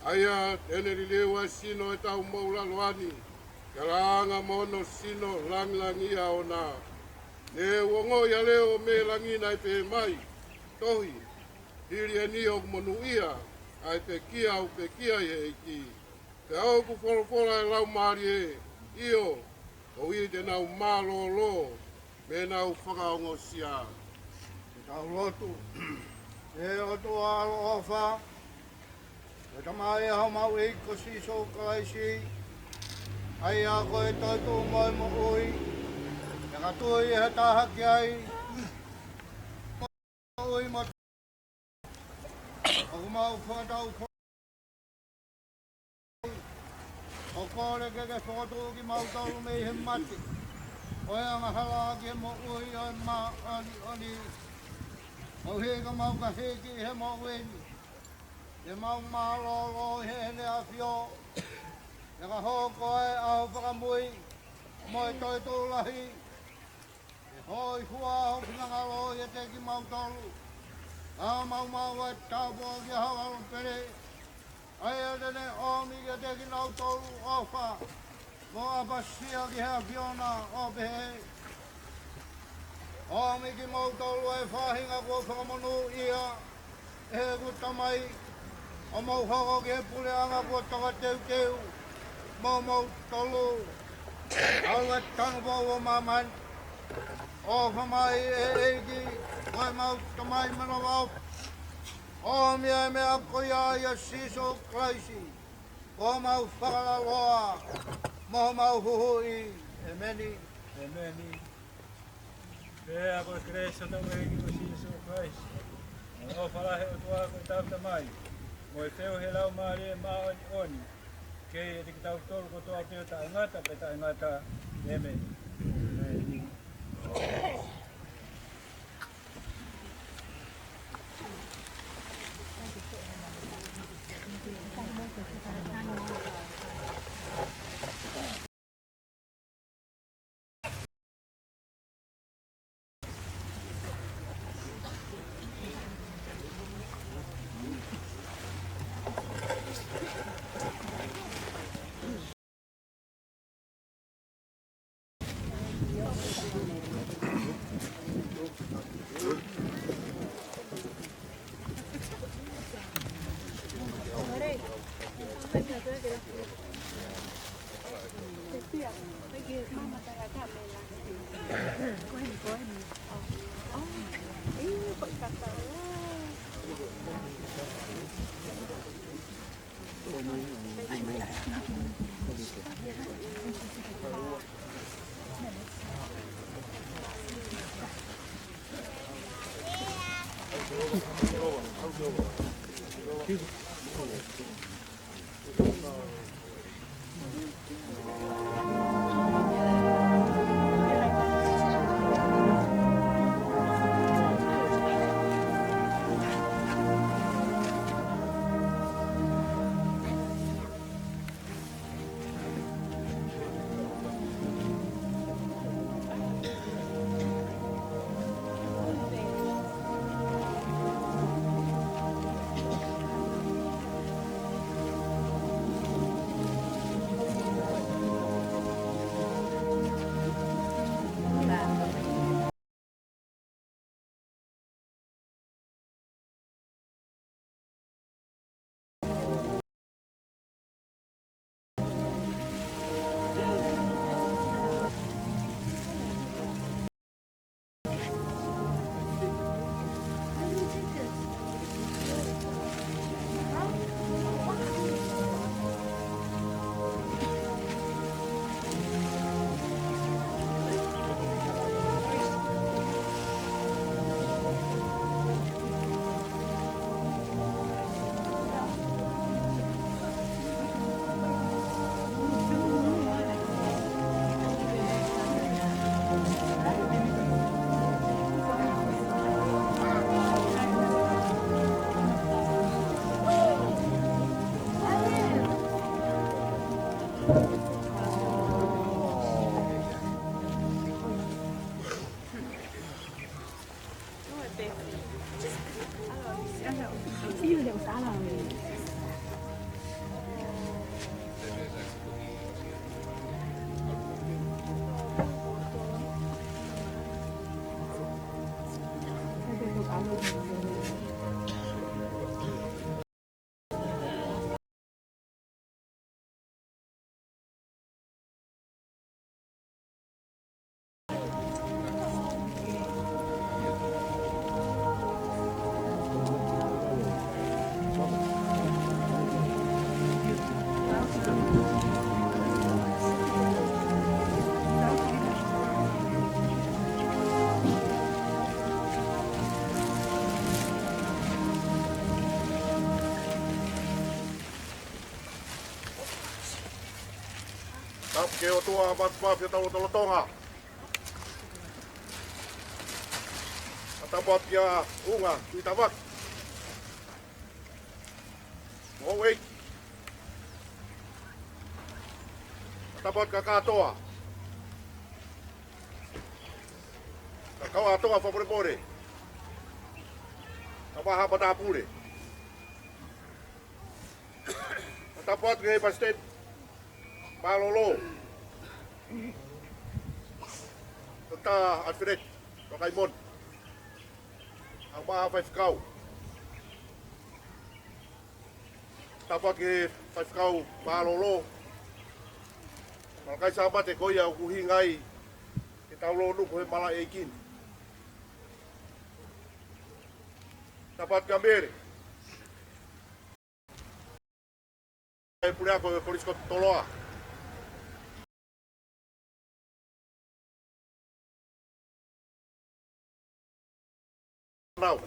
ʻA ia te ne liliu ʻa e sino ʻo ʻetau moʻulaloa ni, ke langa mo hono sino langilangiʻia ʻoʻona. Ne u ongoʻi ʻa e leʻo mei langi naʻe pehē mai, Tohi, hili eni ʻoku monūʻia ʻa e pekia ʻoku pekia ʻi he ʻEiki. Pea ʻoku folofola ʻa e Laumālie, ʻio, koeʻuhi te nau mālōlō, mo nau fakaongosia. Ke tau lotu. ʻE ʻOtua ʻaloʻofa, ko e Tamai ʻa homau ʻEiki ko Sīsū Kalaisi, ʻa ia ko e toetuʻu mo e moʻui, pea ka tui ʻe ha taha ki ai, moʻui mo ʻoku mau fakatau fo-, ʻo kole ke ke fokotuʻu kimautolu mei he mate, ʻo e angahala ki he moʻui ʻo e māʻoniʻoni. ʻO hiki ka mau ka hiki he moʻui ni, ke mau mālōlō ʻi heʻene ʻAfio, pea ka hoko ʻa e ʻaho fakamui mo e toetuʻu lahi, ke hōifua ho finangalo ʻiate kimautolu. Ka mau maʻu ʻa e tāpuaki ʻa ho ʻAlo pele, ʻa ia te ne ʻomi kiate kinautolu ʻofa mo ʻapasia ki he ʻAfiona, ʻo pehē: ʻOmi kimautolu ʻa e faʻahinga kuo fakamonūʻia ʻe heʻeku Tamai, ʻo mou hoko ki he puleʻanga kuo takateuteu moʻomoutolu, ʻa e tanupou ʻo māmani. ʻOfa mai ʻe ʻEiki, ko ʻemau Tamai manavaʻofa, ʻomi ʻa e meʻa ko ia ʻia Sīsū Kalaisi, ko homau Fakalaloa mo homau Huhuʻi. ʻEmeni. ʻEmeni. Pea ko e kelesi ʻa hotau ʻEiki ko Sīsū Kalaisi, mo e ʻofa lahi ʻa e ʻOtua ko ʻetau Tamai, mo e feohi ʻa e Laumālie Māʻoniʻoni, ke ʻiate kitautolu kotoa pē ʻo taʻengata pea taʻengata. ʻEmeni. ʻEmeni. Tapu ki he ʻOtua māfimafi ʻo hotau lotolotonga. Tapu atu kia Unga Tuʻitavake, mo houʻeiki. Tapu atu kia Katoa, kia Kauatoa Fakamolemole, kia Vaha Matāpule. Tapu atu ki he Palesiteni Mālōlō, Toketā Alefeleti Tuʻakaimoni, ʻa e Vaha Faifekau. Tapu atu ki he Faifekau Mālōlō, Malakai Sāmate, ko ia ʻoku ʻuhinga ai ke tau lōnuku he malaʻe ʻeiki ni. Tapu atu kia Mele, ʻa e puleako ʻo e Kolisi ko Toloa. Nau.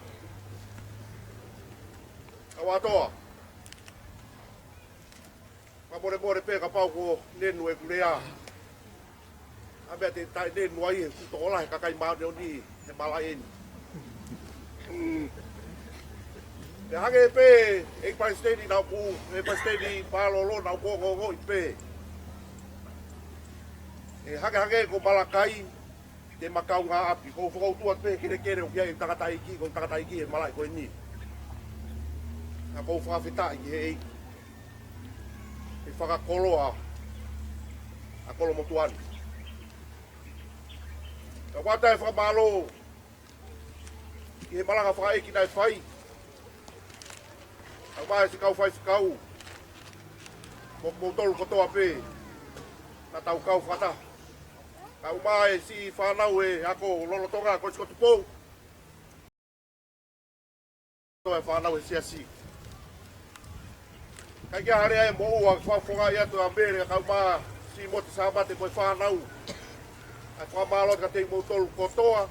Kauatoa. Fakamolemole pē kapau kuo nenu ʻeku lea. ʻA e meʻa te u taʻenenu ai, he ʻoku tokolahi e kakai māʻoniʻoni he malaʻe ni. Pea hangē pē ʻe Palesiteni naʻa ku, ʻe Palesiteni Mālōlō naʻa ku ongoongoʻi pē, ʻe hangehangē ko Malakai, te ma kaungāʻapi. ʻOku ou fakautua pē kelekele ʻoku ʻi ai e tangataʻeiki, ko e tangataʻeiki he malaʻe ko eni. Ka ʻoku ou fakafetaʻi ki he ʻEiki he fakakoloa ʻa Kolomotuʻa ni. Ka ʻoku ʻatā e fakamālō ki he malanga fakaʻeiki naʻe fai, ʻa e siʻi kau faifekau, mo kimoutolu kotoa pē, Ka tau kau fakataha. Kau mai e siʻi fānau e ako lolotonga ko Sikotupo. Ko e fānau e siasi. Kae kehe ʻa e lea ʻe moʻua, fakafofongaʻi atu ʻa Mele, kau mai siʻi Moti Sāmate ko e fānau. ʻA e fakamālō kiate kimoutolu kotoa.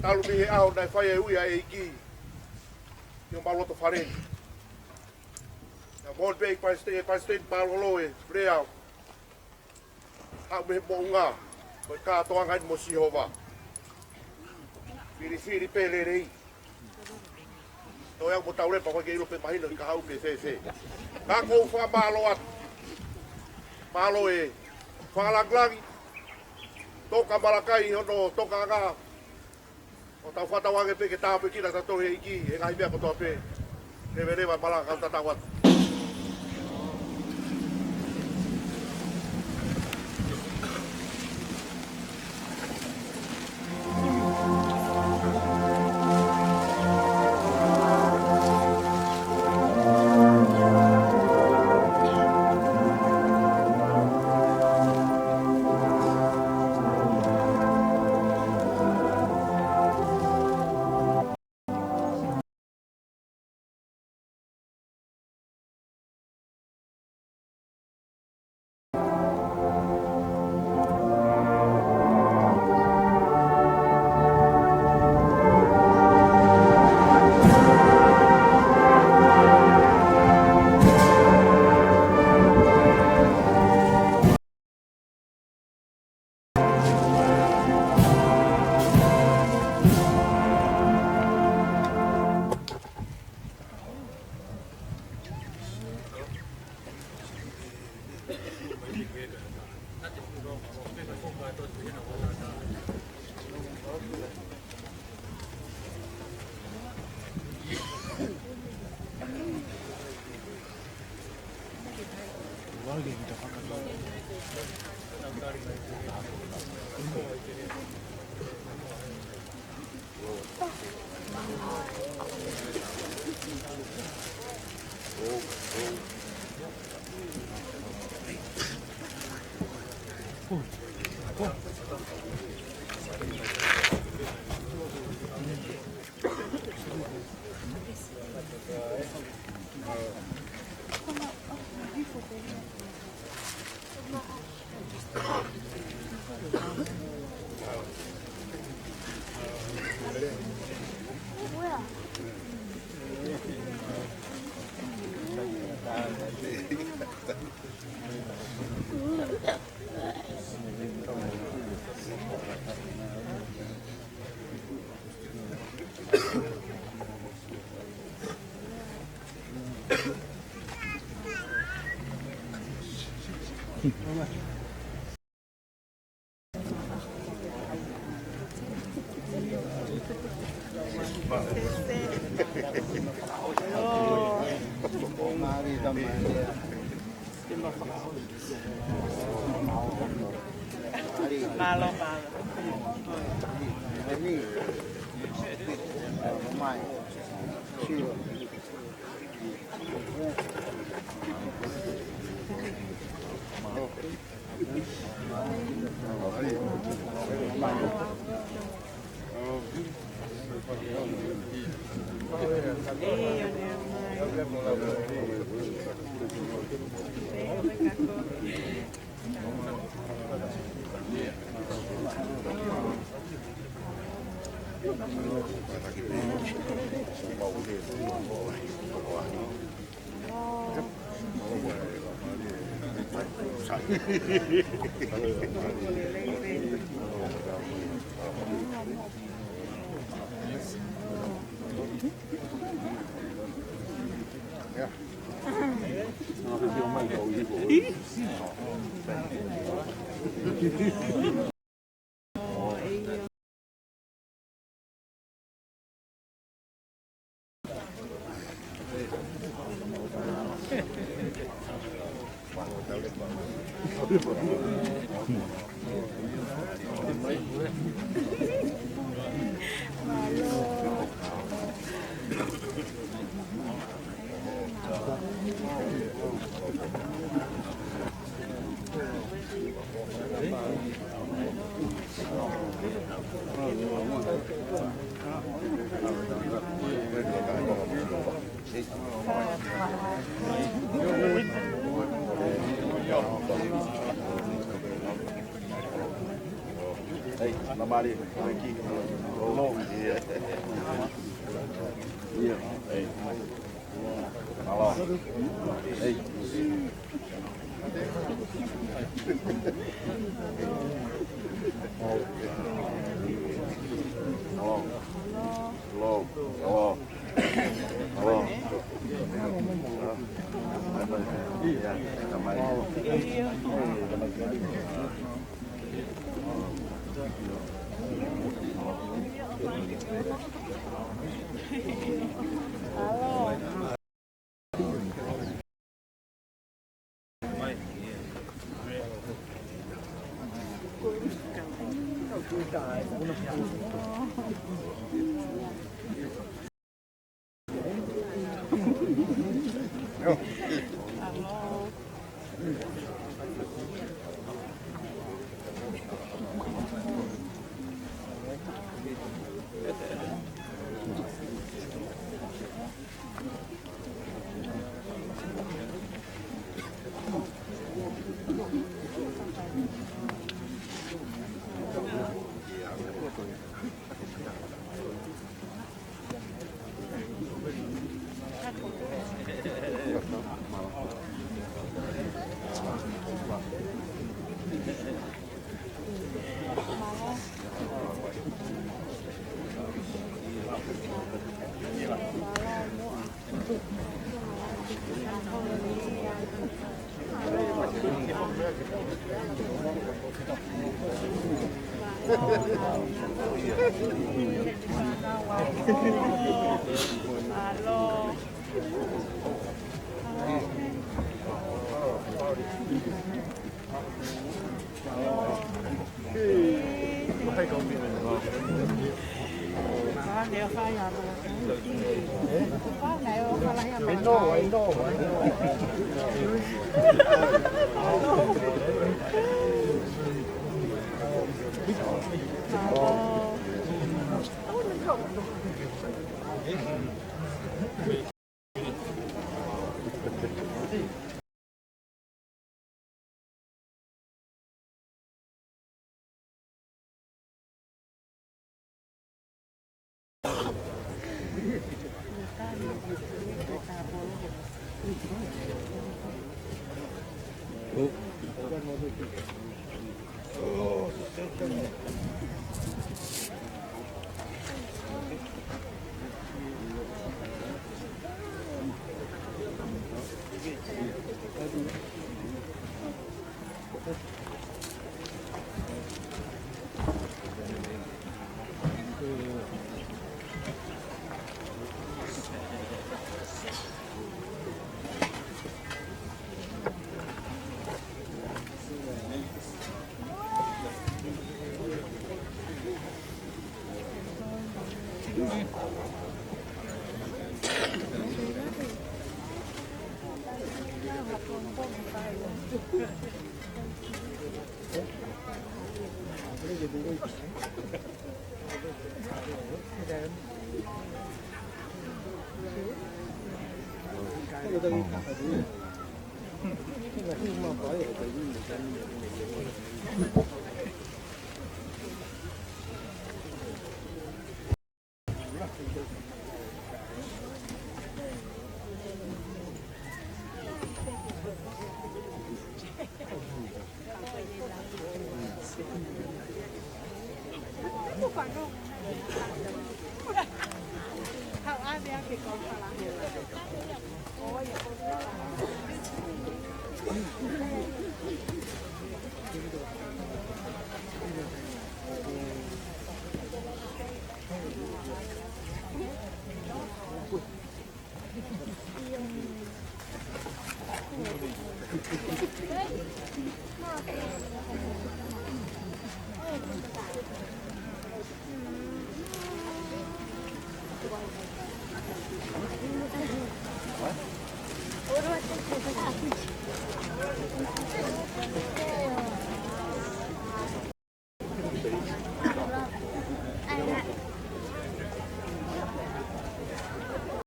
Talu mei he ʻaho naʻe fai e ui ʻa e ʻEiki ʻi homau loto fale. Naʻa mo pē ʻi Palesiteni, Palesiteni Mālōlō e lea. Haʻu mei he moʻunga, ko e kātoanga eni mo Sihova. Filifili pē lelei. Toe au mo Taulepa ko e ke ʻilo pē mahino ʻi ka haʻu pē fēfē. Ka ʻoku ou fakamālō atu. Mālō e fakalāngilangi. Toka Malakai hono tokaʻanga. ʻO tau fakatauange pē ke tāpuekina kitautolu ʻe he ʻEiki he ngaahi meʻa kotoa pē. Leveleva e malanga kae tatau atu. Mālō, mālō. Hey, nobody, thank you. Oh, yeah. Yeah. Hey. Hello. Hey. Hello. Hello. Hello. Hello.